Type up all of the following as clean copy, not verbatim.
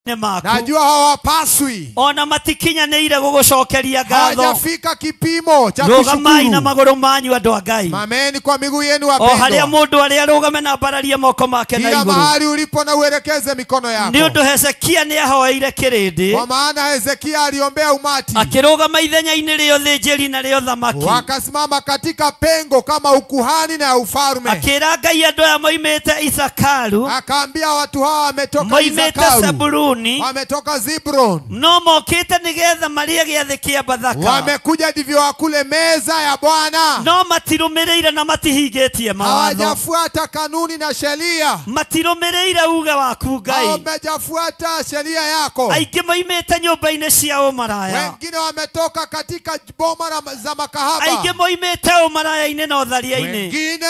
Maku. Najua hawapaswi. Ona matikinyanĩire gũgũcokeria ngatho. Hawajafika kipimo cha Rũgamai na kushukuru. magũrũ manyu andũ a Ngai. Mameni kwa miguu yenu O harĩa wapendwa. mũndũ arĩa arũgame na ambararie moko make na Kila igũrũ. mahali ulipo na uelekeze mikono yako. Nĩ ũndũ Hezekia nĩ ahoeire kĩrĩndĩ. Kwa maana Hezekia aliombea umati. Akĩrũgama ithenya-inĩ rĩa ũthĩnjĩri na rĩa ũthamaki. Wakasimama katika pengo kama ukuhani na ufalme. Akĩra Ngai andũ aya moimĩte Isakaru, Akaambia watu hawa wametoka moimĩte Isakaru, Sebuluni, wametoka Zibron, no mokĩte nĩgetha marĩe gĩathĩ kĩa Bathaka. wamekuja ndivyo wakule meza ya Bwana. No matirũmĩrĩire na matihingĩtie mawatho. Hawajafuata kanuni na sheria, Matirũmĩrĩire uge waku Ngai. hawajafuata sheria yako. Aingĩ moimĩte nyũmba-inĩ cia ũmaraya. Wengine wametoka katika boma za makahaba, Aingĩ moimĩte ũmaraya-inĩ na ũtharia-inĩ. wengine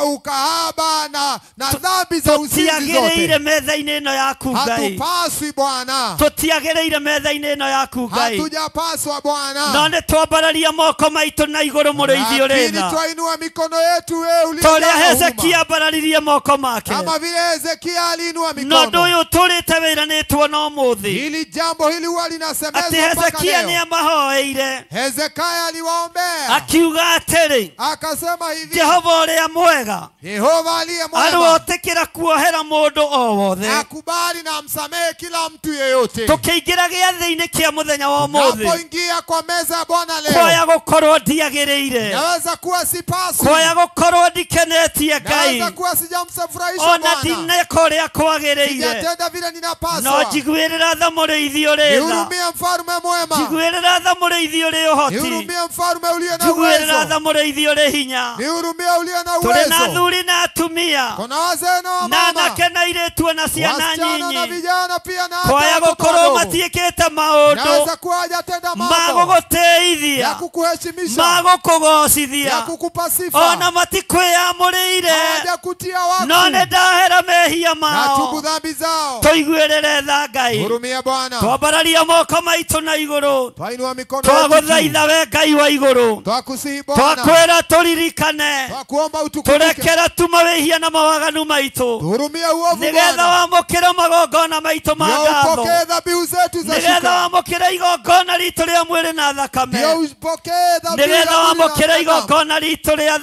ukahaba na dhambi za uzinzi Tũtiagĩrĩire zote. metha-inĩ ĩno yaku Ngai. Hatupaswi Bwana, Tũtiagĩrĩire metha-inĩ ĩno yaku Ngai. hatujapaswa No Bwana, nĩ twambararia moko maitũ na igũrũ mũrĩithi ũrĩ lakini tha. twainua mikono yetu wewe uliye Ta ũrĩa na huruma. Hezekia ambararirie moko make. Kama vile Hezekia aliinua No ũndũ mikono. ũyũ ũtũrĩte wĩranĩtwo na ũmũthĩ. Hili jambo hili huwa Atĩ linasemezwa mpaka Hezekia nĩ leo. amahoeire Hezekia aliwaombea akiuga atĩrĩ, akasema hivi, Jehova ũrĩa mwega Yehova aliye mwema arotĩkĩra kuohera mũndũ o wothe. akubali na amsamehe kila mtu yeyote. Tũkĩingĩra gĩathĩ-inĩ kĩa mũthenya wa ũmũthĩ, Napoingia kwa meza ya Bwana leo, kwaya gũkorwo ndiagĩrĩire, naweza kuwa sipaswi, kwaya gũkorwo ndikenetie Ngai, naweza kuwa sijamfurahisha ona Bwana, ndineka ũrĩa kwagĩrĩire, sijatenda vile no ninapaswa. njiguĩrĩra tha mũrĩithi ũrĩ tha, Nihurumie mfalme mwema, njiguĩrĩra tha mũrĩithi ũrĩ ũhoti, nihurumie mfalme uliye na njiguĩrĩra uwezo, tha mũrĩithi ũrĩ hinya. nihurumie uliye na Tũrĩ na uwezo. athuri na atumia Kuna wazee na na wamama, anake na airĩtu na ciana wasichana na nyinyi, vijana pia na hata kwaya watoto gũkorwo wadogo. matiĩkĩte maũndũ Naweza kuwa hajatenda mambo ya magũgũtĩithia, kukuheshimisha, magũkũgocithia, ya kukupa sifa, ona matikwĩyamũrĩire, hawajakutia no wakfu nĩ ndahera mehia na tubu mao. dhambi zao. Tũiguĩrĩre tha Ngai. Hurumia Bwana, Twambararia moko maitũ na igũrũ, twainua mikono yetu juu, twagũthaitha we Ngai wa igũrũ, twakusihi Bwana, twakwĩra tũririkane, twakuomba utukumbuke, tũrekere tu mawĩhia na mawaganu maitũ, tuhurumie uovu nĩgetha Bwana, wamũkĩre magongona maitũ ma ndio ngatho, upokee dhabihu zetu za nĩgetha shukrani, wamũkĩre igongona ritũ rĩa mwĩrĩ na thakame, ndio upokee dhabihu nĩgetha ya mwili na wamũkĩre damu, igongona ritũ rĩa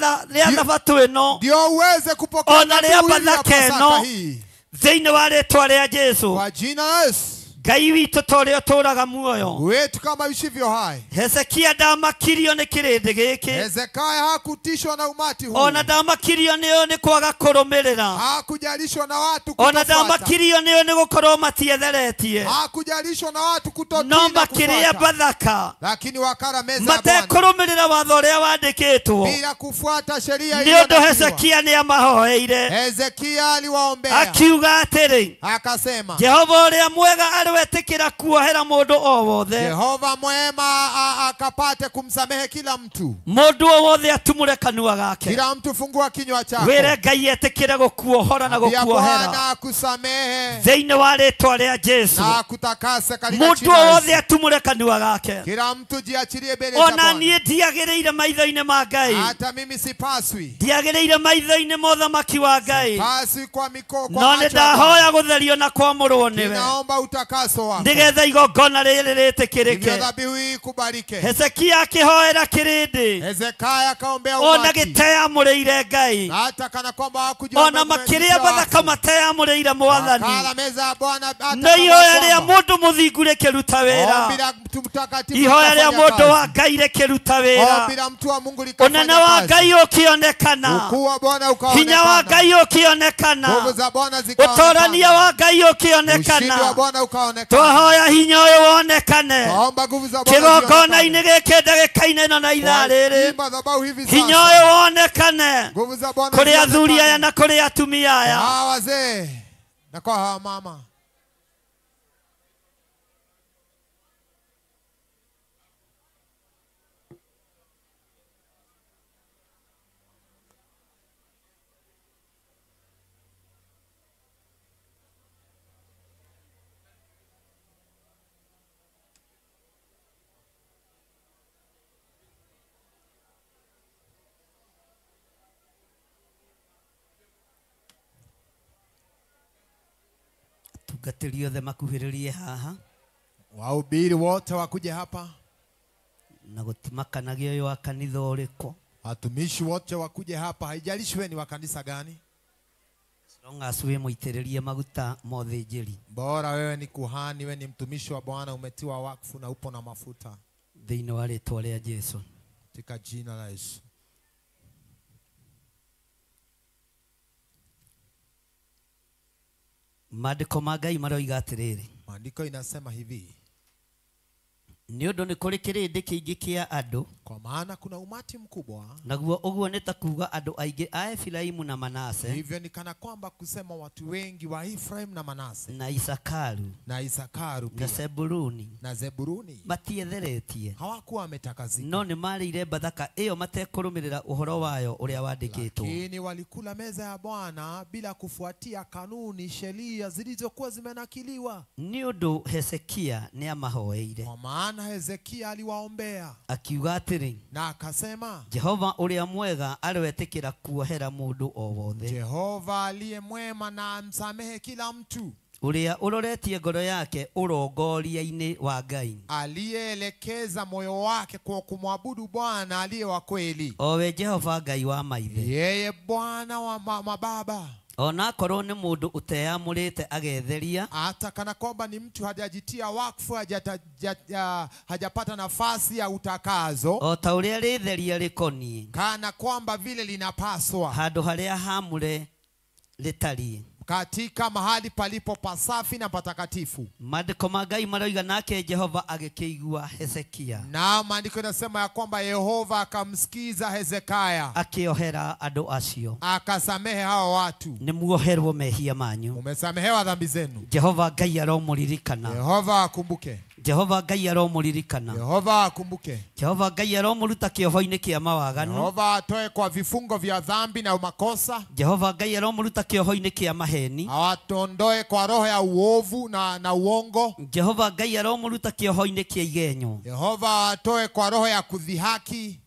thabatũ ĩno, ndio uweze kupokea ona rĩa dhabihu hili ya Bathaka Pasaka ĩno, hii thĩinĩ wa rĩtwa rĩa Jesũ. kwa jina la Yesu. Ngai witũ ta ũrĩa ũtũũraga muoyo. Wetu kama ishivyo hai. Hezekia ndamakirio nĩ kĩrĩndĩ gĩkĩ, Hezekia hakutishwa na umati huu, ona ndamakirio nĩo nĩ kwaga kũrũmĩrĩra, hakujalishwa na watu ona kutofuata, ndamakirio nĩo nĩ gũkorwo matietheretie, hakujalishwa na watu kutotii no na makĩrĩa kufuata, Bathaka lakini wakala meza ya Bwana matekũrũmĩrĩra watho ũrĩa wandĩkĩtwo. bila kufuata sheria Nĩ ũndũ iliyonakiliwa. Hezekia nĩ amahoeire Hezekia aliwaombea akiuga atĩrĩ, akasema, Jehova ũrĩa mwega arwetĩkĩra kuohera mũndũ o wothe, Yehova mwema akapate kumsamehe kila mtu, mũndũ o wothe atumũre kanua gake, kila mtu fungua kinywa chako, wĩre Ngai etĩkĩre gũkuohora na ya gũkuohera Bwana akusamehe thĩinĩ wa rĩtwa rĩa Jesũ. na akutakase katika Mũndũ jina o la wothe Yesu. atumũre kanua gake. Kila mtu jiachilie mbele za Ona Bwana. niĩ ndiagĩrĩire maitho-inĩ ma Ngai, Hata mimi sipaswi, ndiagĩrĩire maitho-inĩ ma ũthamaki wa Ngai, paswi kwa miko kwa no nĩ macho ya Bwana. ndahoya gũtherio na kwamũrwo nĩwe, Ninaomba utakaso wako, nĩgetha igongona rĩrĩ ndivyo rĩtĩkĩrĩke. dhabihu hii ikubalike. Hezekia akĩhoera kĩrĩndĩ Hezekia akaombea ona umati, gĩteyamũrĩire Ngai, na hata kana kwamba hawakujua ona makĩrĩa Bathaka mateyamũrĩire Mwathani, wakala meza ya Bwana, hata no kama ihoya rĩa kwamba mũndũ mũthingu rĩkĩruta wĩra, ombi la mtu mtakatifu ihoya rĩa likafanya mũndũ kazi. wa Ngai rĩkĩruta wĩra, Ombi la mtu wa Mungu likafanya ũnene wa kazi. Ngai ũkĩonekana, Ukuu wa Bwana hinya wa ukaonekana, Ngai ũkĩonekana, nguvu za Bwana ũtorania zikaonekana, wa Ngai ushindi wa ũkĩonekana. Bwana ukaonekana. Twahoya hinya ũyũ wonekane Twaomba nguvu za Bwana kĩgongona-inĩ zionekane gĩkĩ ndagĩka-inĩ ĩno na ithaa kwa rĩrĩ, hii madhabahu hivi hinya sasa, ũyũ wonekane nguvu za Bwana kũrĩ athuri aya zionekane na kũrĩ atumia kwa aya. hawa wazee na kwa hawa mama. Atungatĩri othe makuhĩrĩrie haha. Wahubiri wote wakuje hapa. Na gũtimakanagia ũyũ wa kanitha ũrĩkũ. Watumishi wote wakuje hapa, haijalishi wewe ni wa kanisa gani. As long as wĩ mũitĩrĩrie maguta mothĩnjĩri. Bora wewe ni kuhani, wewe ni mtumishi wa Bwana, umetiwa wakfu na upo na mafuta. Thĩinĩ wa rĩtwa rĩa Jesu. Katika jina la Yesu. Maandĩko ma Ngai maroiga atĩrĩrĩ. Maandiko inasema hivi. Nĩ ũndũ nĩ kũrĩ kĩrĩndĩ kĩingĩ kĩa andũ. Kwa maana kuna umati mkubwa. Naguo ũguo nĩ ta kuuga andũ aingĩ a Efiraimu na Manase. Hivyo ni kana kwamba kusema watu wengi wa Efraim na Manase. Na Isakaru. Na Isakaru pia. Na Zebuluni. Na Zebuluni. Matietheretie. Hawakuwa wametakazika. No nĩ marĩire Bathaka ĩyo matekũrũmĩrĩra ũhoro wayo ũrĩa wandĩkĩtwo. Lakini walikula meza ya Bwana bila kufuatia kanuni, sheria zilizokuwa zimenakiliwa. Nĩ ũndũ Hezekia nĩ amahoeire. Kwa maana Hezekia aliwaombea. Akiuga atĩrĩ, na akasema, Jehova ũrĩa mwega aroetĩkĩra kuohera mũndũ o wothe. Jehova aliye mwema na amsamehe kila mtu. Ũrĩa ũroretie ngoro yake ũrongoria-inĩ wa Ngai. Aliyeelekeza moyo wake kwa kumwabudu Bwana aliye wa kweli. Owe Jehova Ngai wa maithe. Yeye Bwana wa mababa. Ona korwo nĩ mũndũ ũteyamũrĩte agetheria, hata kana kwamba ni mtu hajajitia wakfu, hajapata nafasi ya utakazo, o ta ũrĩa rĩtheria rĩkoniĩ, kana kwamba vile linapaswa, handũ harĩa hamũre rĩtariĩ, katika mahali palipo pasafi na patakatifu. Maandĩko ma Ngai maroiga nake Jehova agĩkĩigua Hezekia. Na maandiko yanasema ya kwamba Yehova akamsikiza Hezekia, akĩohera andũ acio, akasamehe hao watu. Nĩ muoherwo mehia manyu. Umesamehewa dhambi zenu. Jehova Ngai aromũririkana. Yehova akumbuke. Jehova Ngai aromũririkana. Yehova akumbuke. Jehova Ngai aromũruta kĩoho-inĩ kĩa mawaganu. Yehova atoe kwa vifungo vya dhambi na makosa. Jehova Ngai aromũruta kĩoho-inĩ kĩa maheni. Awatondoe kwa roho ya uovu na uongo. Jehova Ngai aromũruta kĩoho-inĩ kĩa igenyo. Yehova atoe kwa roho ya kudhihaki.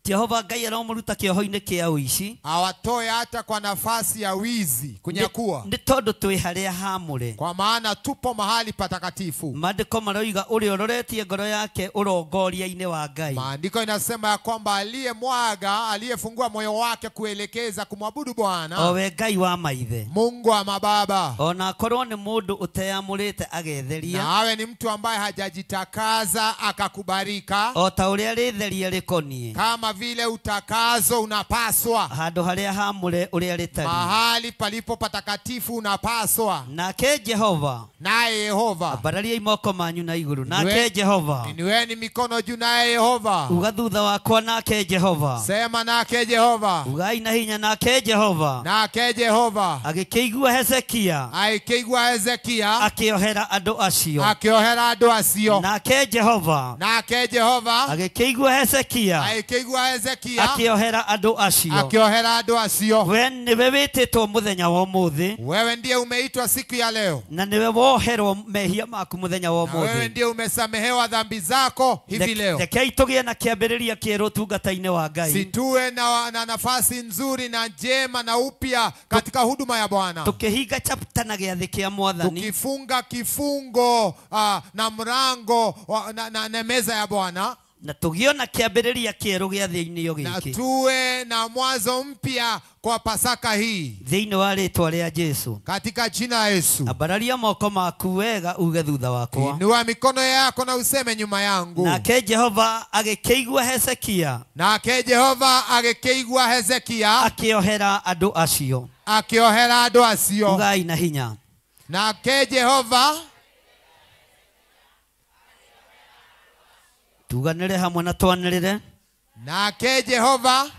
Jehova Ngai aromũruta kĩoho-inĩ kĩa ũici. Awatoe hata kwa nafasi ya wizi, kunyakua. Nĩ tondũ twĩ harĩa hamũre. Kwa maana tupo mahali patakatifu. Maandĩko maroiga ũrĩa ũroretie ngoro yake ũrongoria-inĩ wa Ngai. Maandiko inasema ya kwamba aliyemwaga, aliyefungua moyo wake kuelekeza kumwabudu Bwana, owe Ngai wa maithe, Mungu wa mababa, ona akorwo nĩ mũndũ ũteyamũrĩte agetheria, na awe ni mtu ambaye hajajitakaza akakubarika, o ta ũrĩa rĩtheria rĩkoniĩ, kama vile utakazo unapaswa, handũ harĩa hamũre ũrĩa rĩtariĩ, mahali palipo patakatifu unapaswa. Nake Jehova, naye Yehova, ambarariai moko manyu na igũrũ. Nake Jehova, inueni mikono juu, naye Yehova. Uga thutha wakwa, nake Jehova. Sema nake Jehova. Ugai na hinya, nake Jehova. Nake Jehova. Agĩkĩigua Hezekia, agĩkĩigua Hezekia, akĩohera andũ acio, akĩohera andũ acio. Nake Jehova, nake Jehova, agĩkĩigua Hezekia, agĩkĩigua Hezekia, akĩohera andũ acio, akĩohera andũ acio. We nĩwe wĩtĩtwo mũthenya wa ũmũthĩ. Wewe ndiye umeitwa siku ya leo. Na nĩwe woherwo mehia maku mũthenya wa ũmũthĩ. Wewe ndiye umesamehewa dhambi zako hivi leo. Rekei tũgĩe na kĩambĩrĩria kĩerũ ũtungata-inĩ wa Ngai. Situwe na nafasi nzuri na njema na upya katika huduma ya Bwana. Tũkĩhinga chapter na gĩathĩ kĩa Mwathani. Tukifunga kifungo na mlango na meza ya Bwana. Na tũgĩe na kĩambĩrĩria kĩerũ gĩathĩ-inĩ gĩkĩ. Na tuwe na mwanzo mpya kwa Pasaka hii. Thĩinĩ wa rĩtwa rĩa Jesu. Katika jina la Yesu. Ambararia moko maku wega uge thutha wakwa. Inua mikono yako na useme nyuma yangu. Nake Jehova agĩkĩigua Hezekia. Nake Jehova agĩkĩigua Hezekia, akĩohera andũ acio, akĩohera andũ acio. Ugai na hinya. Nake Jehova. Tuganĩre hamwe na twanĩrĩre. Nake Jehova.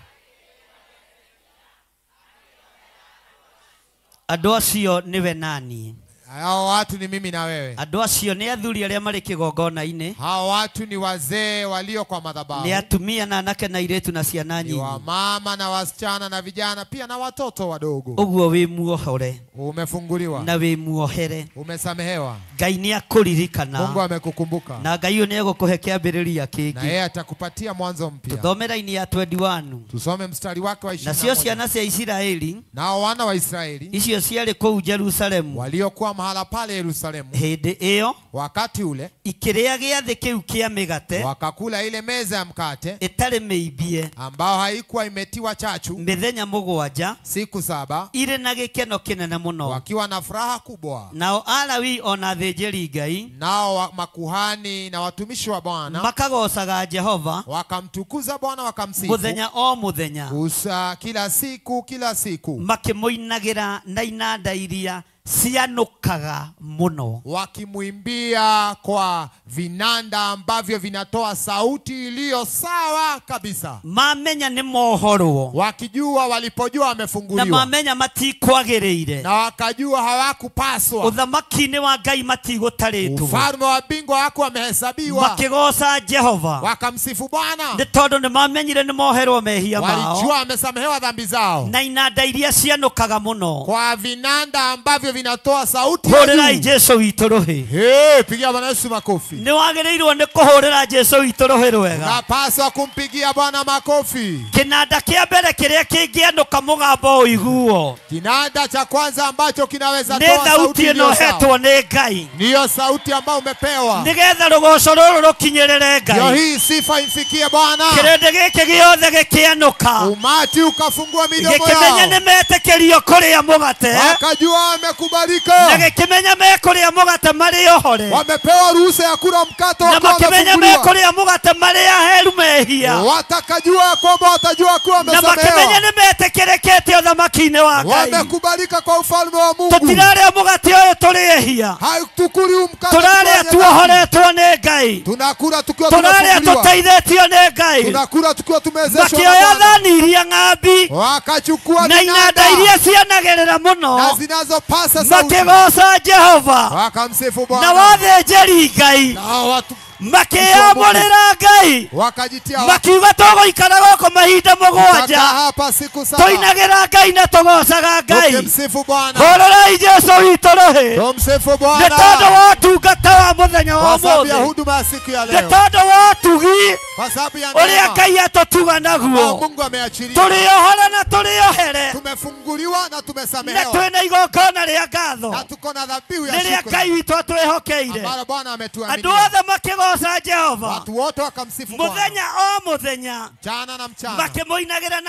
Andũ acio nĩwe nani? Hao watu ni mimi na wewe. Andũ acio nĩ athuri arĩa marĩ kĩgongona-inĩ. Hao watu ni wazee walio kwa madhabahu. Nĩ atumia na anake na airĩtu na ciana nyinyi. Ni wamama na wasichana na vijana pia na watoto wadogo. Ũguo wĩ muohore. Umefunguliwa. Na wĩ muohere. Umesamehewa. Ngai nĩ akũririkana. Mungu amekukumbuka. Na Ngai ũyũ nĩ egũkũhe kĩambĩrĩria kĩngĩ. Na yeye atakupatia mwanzo mpya. Tuthome raini ya 21. Tusome mstari wake wa 21. Nacio ciana cia Isiraeli. Nao wana wa Israeli. Icio ciarĩ kũu Jerusalemu. Waliokuwa mahala pale Yerusalemu. Hĩndĩ ĩyo, wakati ule, ikĩrĩa gĩathĩ kĩu kĩa mĩgate, wakakula ile meza ya mkate ĩtarĩ mĩimbie, ambao haikuwa imetiwa chachu, mĩthenya 7, siku 7, irĩ na gĩkeno kĩnene mũno, wakiwa na furaha kubwa. Nao Alawi ona athĩnjĩri Ngai, nao makuhani na watumishi wa Bwana, makagocaga Jehova, wakamtukuza Bwana, wakamsifu mũthenya o mũthenya, kila siku kila siku, makĩmũinagĩra na inanda iria cianũkaga mũno, wakimuimbia kwa vinanda ambavyo vinatoa sauti iliyo sawa kabisa. Mamenya nĩ mohorwo, wakijua, walipojua wamefunguliwa, na mamenya matikwagĩrĩire, na wakajua hawakupaswa, ũthamaki-inĩ wa Ngai matigũtarĩtwo, ufalme wa mbingu hawakuwa wamehesabiwa, makĩgoca Jehova, wakamsifu Bwana, nĩ tondũ nĩ mamenyire nĩ moherwo mehia mao, walijua wamesamehewa dhambi zao, na inanda iria cianũkaga mũno, kwa vinanda ambavyo vinatoa sauti. Hũrĩrai Jesu witũ rũhĩ. Hey, pigia Bwana Yesu makofi. Nĩ wagĩrĩirwo nĩ kũhũrĩra Jesu witũ rũhĩ rwega. Unapaswa kumpigia Bwana makofi. Kĩnanda kĩa mbere kĩrĩa kĩngĩanũka mũgambo ũiguo, kinanda cha kwanza ambacho kinaweza nĩ toa thauti sauti ĩno hetwo nĩ Ngai, niyo sauti ambayo umepewa, nĩgetha rũgoco rũrũ rũkinyĩrĩre Ngai, ndio hii sifa imfikie Bwana. Kĩrĩndĩ gĩkĩ gĩothe gĩkĩanũka, umati ukafungua midomo yao, gĩkĩmenya nĩ metĩkĩrio kũrĩa mũgate, wakajua wamekubalika, na gĩkĩmenya mekũrĩa mũgate marĩ ohore, wamepewa ruhusa ya kula mkate, na makĩmenya mekũrĩa mũgate marĩ aheru mehia, watakajua kwamba watajua kuwa wamesamehewa, na makĩmenya nĩ metĩkĩrĩkĩte ũthamaki-inĩ wa Ngai, wamekubalika kwa ufalme wa Mungu. Tũtirarĩa mũgate ũyũ tũrĩ ehia, hatukuli mkate, tũrarĩa tuohoretwo nĩ Ngai, tunakula tukiwa tũrarĩa tumefunguliwa, tũteithĩtio nĩ Ngai, tunakula tukiwa tumewezeshwa na makĩoya Bwana. thani iria ng'ambi, wakachukua na inanda iria cianagĩrĩra mũno, na zinazopasa sauti, makĩgoca Jehova, wakamsifu na Bwana, wathĩnjĩri Ngai na watu makĩamũrĩra Ngai, wakajitia, makiuga tũgũikara gũkũ mahinda 7, hapa siku 7, tũinagĩra Ngai na tũgocaga Ngai. Tukimsifu Bwana. Hũrĩrai Jesu witũ rũhĩ, tumsifu Bwana, nĩ tondũ wa ũtungata wa mũthenya wa kwa sababu ya ũmũthĩ, huduma ya siku ya nĩ leo, tondũ wa ũtugi kwa sababu ya ũrĩa neema Ngai atũtuga naguo, Mungu ameachilia, tũrĩ ohore na tũrĩ ohere, tumefunguliwa na na tumesamehewa, twĩna igongona rĩa ngatho na tuko na dhabihu ya rĩrĩa shukrani Ngai witũ atwĩhokeire. ambalo Bwana ametuaminia. Andũ othe makĩgoca Jehova, watu wote wakamsifu Bwana, mũthenya o mũthenya, mchana na mchana, makĩmũinagĩra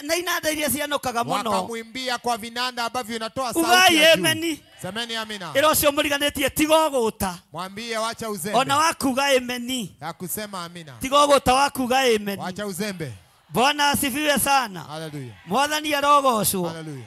na inanda iria cianũkaga mũno, wakamuimbia kwa vinanda ambavyo vinatoa sauti Ugai ya juu. ameni. Semeni amina. Ĩra ũcio mũriganĩtie tiga ũgũta, mwambie wacha uzembe, ona wakuga ameni, ya kusema amina, tiga ũgũta wakuga ameni. Wacha uzembe. Bwana asifiwe sana. Haleluya. Mwathani arogocwo. Haleluya.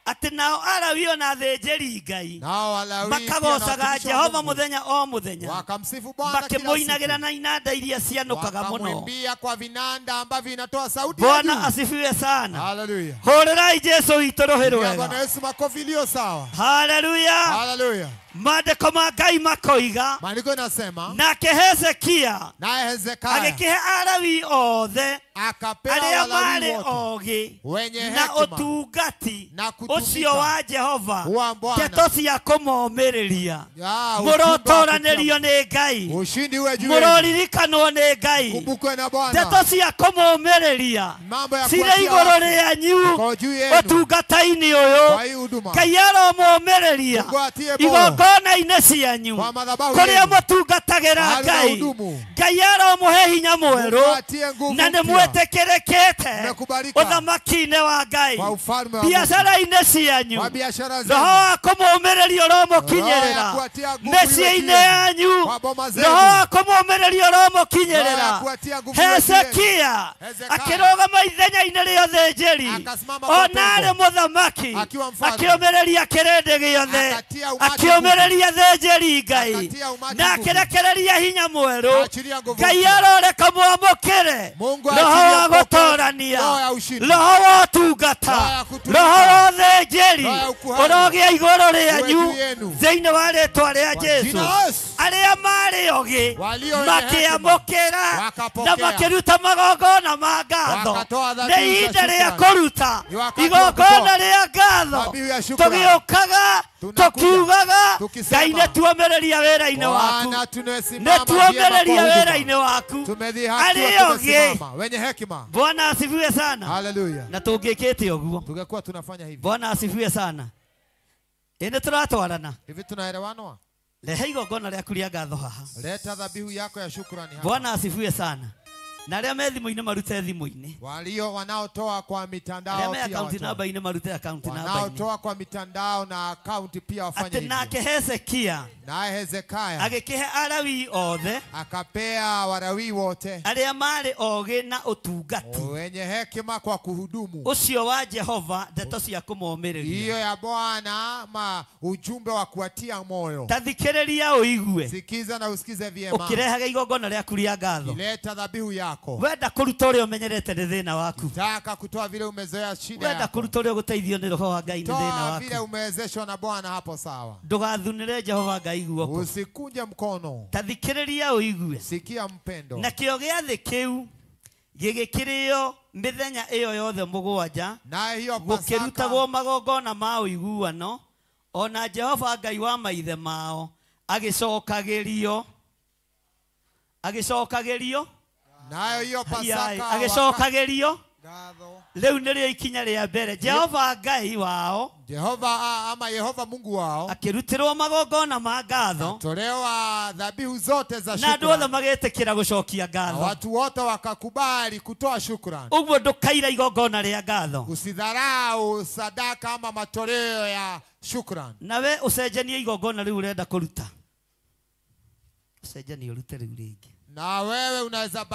Atĩ nao Alawi ona athĩnjĩri Ngai nao Alawi makagocaga Jehova mũthenya o mũthenya, wakamsifu Bwana kila makĩmũinagĩra siku, na inanda iria cianũkaga mũno. wakamwimbia kwa vinanda ambavyo inatoa sauti ya Bwana juu. asifiwe sana. Haleluya. Hũrĩrai Jesu witũ rũhĩ Pigia Bwana rwega. Yesu makofi iliyo sawa. Haleluya. Haleluya. Maandĩko ma Ngai makoiga, Maandiko yanasema, nake Hezekia naye Hezekia agĩkĩhe Alawi othe akapewa arĩa Walawi marĩ wote ogĩ wenye na hekima ũtungati na kutumika ũcio wa Jehova, wa Bwana, ndeto cia kũmomĩrĩria, Ya, ujumbe wa mũrotoranĩrio nĩ Ngai, ushindi uwe juu yenu, mũroririkanwo nĩ Ngai, kumbukwe na Bwana, ndeto cia kũmũmĩrĩria mambo ya cirĩ kuatia igũrũ watu rĩanyu kwa juu yenu ũtungata-inĩ ũyũ. kwa hii huduma. Ngai aromũmĩrĩria Mungu atie moyo igongona-inĩ cianyu kwa madhabahu kũrĩa yenu, mũtungatagĩra mahali na Ngai. hudumu. Ngai aromũhe hinya mwerũ, Mungu atie nguvu na nĩ mpya mwĩtĩkĩrĩkĩte Mmekubalika ũthamaki-inĩ wa Ngai, kwa ufalme wa Mungu, biacara-inĩ cianyu, kwa biashara roho zenu, wa kũmũmĩrĩria Roho ya ũromũkinyĩrĩra, kuatia nguvu iwe juu mĩciĩ-inĩ yenu, yanyu, kwa boma zenu, roho wa kũmũmĩrĩria Roho ya ũromũkinyĩrĩra. kuatia nguvu iwe juu yenu. Hezekia Hezekia akĩrũgama ithenya-inĩ rĩa ũthĩnjĩri, akasimama kwa ona pengo, arĩ mũthamaki, akiwa mfalme, akĩũmĩrĩria kĩrĩndĩ gĩothe, akatia umati akĩũmĩrĩria thĩnjĩri Ngai, akatia umati na nguvu, akĩrekereria hinya mwerũ. Achilia nguvu Ngai mpya. aroreka mwamũkĩre Mungu roho achilie wa mpokee gũtorania, roho ya ushindi, roho wa ũtungata, roho ya kutumika, roho wa ũthĩnjĩri roho ya ukuhani, ũrogĩa igũrũ uwe rĩanyu juu yenu thĩinĩ wa rĩtwa rĩa kwa Jesu. jina la Yesu. Arĩa marĩ ogĩ Walio wenye hekima makĩamũkĩra na wakapokea, makĩruta magongona ma ngatho. wakatoa Nĩ dhabihu za ihinda rĩa shukrani. kũruta Ni wakati wa igongona kutoa rĩa ngatho, dhabihu ya shukrani. tũgĩũkaga Tunakuja tukiugaga tukisema, Ngai nĩ tuomereria wĩra-inĩ waku, Bwana nĩ tumesimama vyema kwa tuomereria huduma, wĩra-inĩ waku. tumedhihakiwa, Arĩa ogĩ, tumesimama wenye hekima. Bwana asifiwe sana. Haleluya. Na tũngĩkĩte ũguo, Tungekuwa tunafanya hivi. Bwana asifiwe sana. Ĩ nĩ tũratwarana. Hivi tunaelewanwa? Rehe igongona rĩaku rĩa ngatho haha. Leta dhabihu yako ya shukrani hapa. Bwana asifiwe sana. Na arĩa me thimũ-inĩ marute thimũ-inĩ. Walio wanaotoa kwa mitandao Arĩa me pia akaunti watoe. namba-inĩ marute akaunti namba-inĩ. Wanaotoa kwa mitandao na akaunti pia wafanye Atĩ hivyo. nake Hezekia Naye Hezekia agĩkĩhe Alawii othe akapea Walawi wote arĩa marĩ ogĩ na ũtungati wenye hekima kwa kuhudumu ũcio wa Jehova ndeto cia kũmomĩrĩria. hiyo ya Bwana, ma ujumbe wa kuwatia moyo. Ta thikĩrĩria ũigue. Sikiza na usikize vyema. Ũkĩrehaga igongona rĩaku rĩa ngatho. Leta dhabihu yako. Wenda kũruta ũrĩa ũmenyerete nĩ thĩna waku. Taka kutoa vile umezoea shida Wenda yako. kũruta ũrĩa ũgũteithio nĩ Roho wa Ngai nĩ thĩna Toa vile waku. umewezeshwa na Bwana hapo sawa. Ndũgathunĩre Jehova Ngai guoko. Usikunje mkono. Ta thikĩrĩria ũigue. Sikia mpendo. Nakĩo gĩathĩ kĩu gĩgĩkĩrĩo mĩthenya ĩyo yothe mũgwanja Naye hiyo Pasaka gũkĩrutagwo magongona ma ũiguano ona Jehova Ngai wa maithe mao agĩcokagĩrio agĩcokagĩrio nayo hiyo Pasaka agĩcokagĩrio ngatho. rĩu nĩrĩo ikinya rĩa mbere Jehova Ngai wao Jehova ama Yehova Mungu wao akĩrutĩrwo magongona ma ngatho tolewa dhabihu zote za na andũ othe shukrani. magĩtĩkĩra gũcokia Na ngatho. watu wote wakakubali kutoa shukrani. Ũguo ndũkaira igongona rĩa ngatho. Usidharau sadaka ama matoleo ya shukrani. Nawe ũcenjanie igongona rĩu ũrenda kũruta. Ũcenjanie ũrute rĩu rĩngĩ. Na wewe unaweza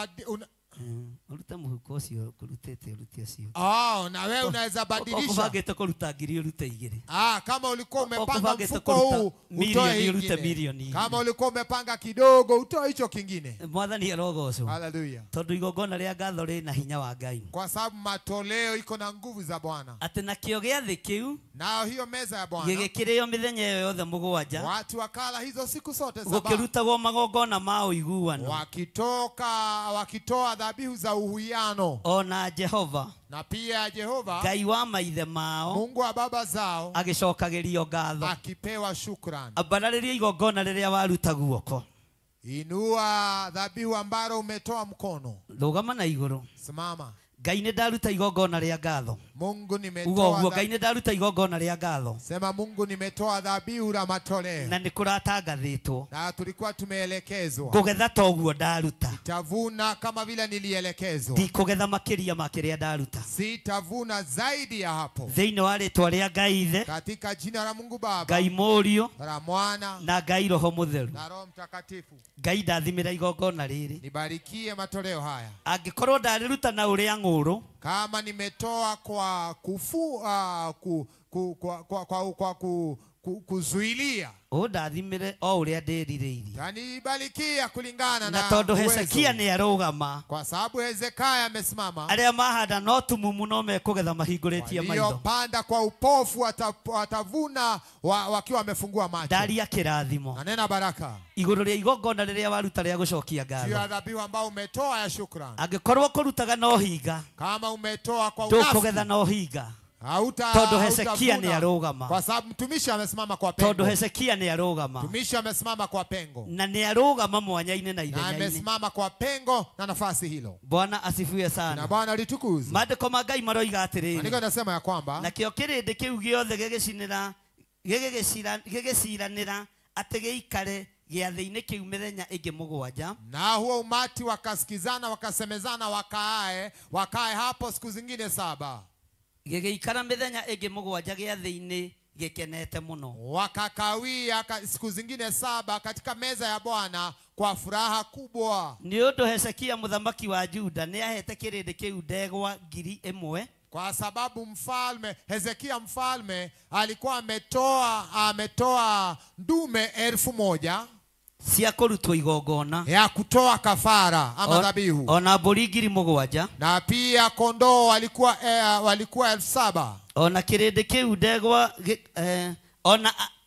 Ũrute mũhuko ũcio ũrutĩte ũrute ũcio. Na wewe unaweza badilisha. Ũkũbangĩte kũruta ngiri ũrute igĩrĩ. Kama ulikuwa umepanga Ũkũbangĩte mfuko kũruta huu utoe milioni ũrute ingine. milioni igĩrĩ. Kama ulikuwa umepanga kidogo utoe hicho kingine. Mwathani arogocwo. Haleluya. Tondũ igongona rĩa ngatho rĩna hinya wa Ngai. Kwa sababu matoleo iko na nguvu za Bwana. Atĩ nakĩo gĩathĩ kĩu Na hiyo meza ya Bwana gĩgĩkĩrĩo mĩthenya ĩyo yothe mũgwanja watu wakala hizo siku zote saba, gũkĩrutagwo magongona ma ũiguano wakitoa dhabihu za uhuiano. Ona Jehova Na pia Jehova Ngai wa maithe mao Mungu wa baba zao agĩcokagĩrio ngatho. akipewa shukrani. Ambararĩria igongona rĩrĩa waruta guoko. Inua dhabihu ambalo umetoa mkono. Rũgama na igũrũ. Simama. Ngai nĩ ndaruta igongona rĩa ngatho. Mungu Uga nimetoa ũguo Ngai nĩ ndaruta igongona rĩa ngatho. Sema Mungu nimetoa dhabihu la matoleo. Na nĩ kũratangathĩtwo. Na tulikuwa tumeelekezwa. Ngũgetha ta ũguo ndaruta. Nitavuna kama vile nilielekezwa. Ndikũgetha makĩria ma kĩrĩa ndaruta. Sitavuna zaidi ya hapo. Thĩinĩ wa rĩtwa rĩa Ngai Ithe, Katika jina la Mungu Baba, Ngai Mũriũ la Mwana na Ngai Roho Mũtheru. na Roho Mtakatifu. Ngai ndathimĩra igongona rĩrĩ. Nibarikie matoleo haya. Angĩkorwo ndarĩruta na ũrĩa ng'ũrũ, Kama nimetoa kwa kuzuilia, ũndathimĩre o ũrĩa ndĩrirĩirie. Tanibarikia kulingana Na na tondũ Hezekia uwezo. nĩ arũgama, Kwa sababu Hezekia amesimama, arĩa mahanda no tumumu no mekũgetha mahingũrĩtie maitho. waliopanda kwa upofu watavuna wakiwa wamefungua macho. Ndaria kĩrathimo Na nena baraka igũrũ rĩa igongona rĩrĩa waruta rĩa gũcokia juu ya ngatho. dhabihu ambao umetoa ya shukrani. Angĩkorwo kũrutaga no hinga, Kama umetoa kwa ndũkũgetha unafiki, no hinga. Tondũ Hezekia nĩ arũgama. Kwa sababu mtumishi amesimama kwa Tondũ pengo. Hezekia nĩ arũgama. Mtumishi amesimama kwa pengo. Na nĩ arũgama mwanya-inĩ na Na ithenya-inĩ. amesimama kwa pengo na nafasi hilo. Bwana asifiwe Na sana. Bwana litukuzwe. Maandĩko ma Ngai maroiga atĩrĩrĩ. Maandiko yanasema ya kwamba Nakĩo kĩrĩndĩ kĩu gĩothe gĩgĩciranĩra atĩ gĩikare gĩathĩ-inĩ kĩu mĩthenya ĩngĩ mũgwanja. Na huo umati wakasikizana wakasemezana wakae hapo siku zingine 7. Gĩgĩikara mĩthenya ĩngĩ mũgwanja gĩathĩ-inĩ gĩkenete mũno. Wakakawia siku zingine 7 katika meza ya Bwana kwa furaha kubwa. Nĩ ũndũ Hezekia mũthamaki wa Juda nĩ ahete kĩrĩndĩ kĩu ndegwa 1000. Kwa sababu mfalme Hezekia mfalme alikuwa ametoa ndume 1000 cia kũrutwo igongona ya kutoa kafara ama dhabihu. Ona mbũri 7,000. Na pia kondoo walikuwa 7,000. Ona kĩrĩndĩ kĩu ndegwa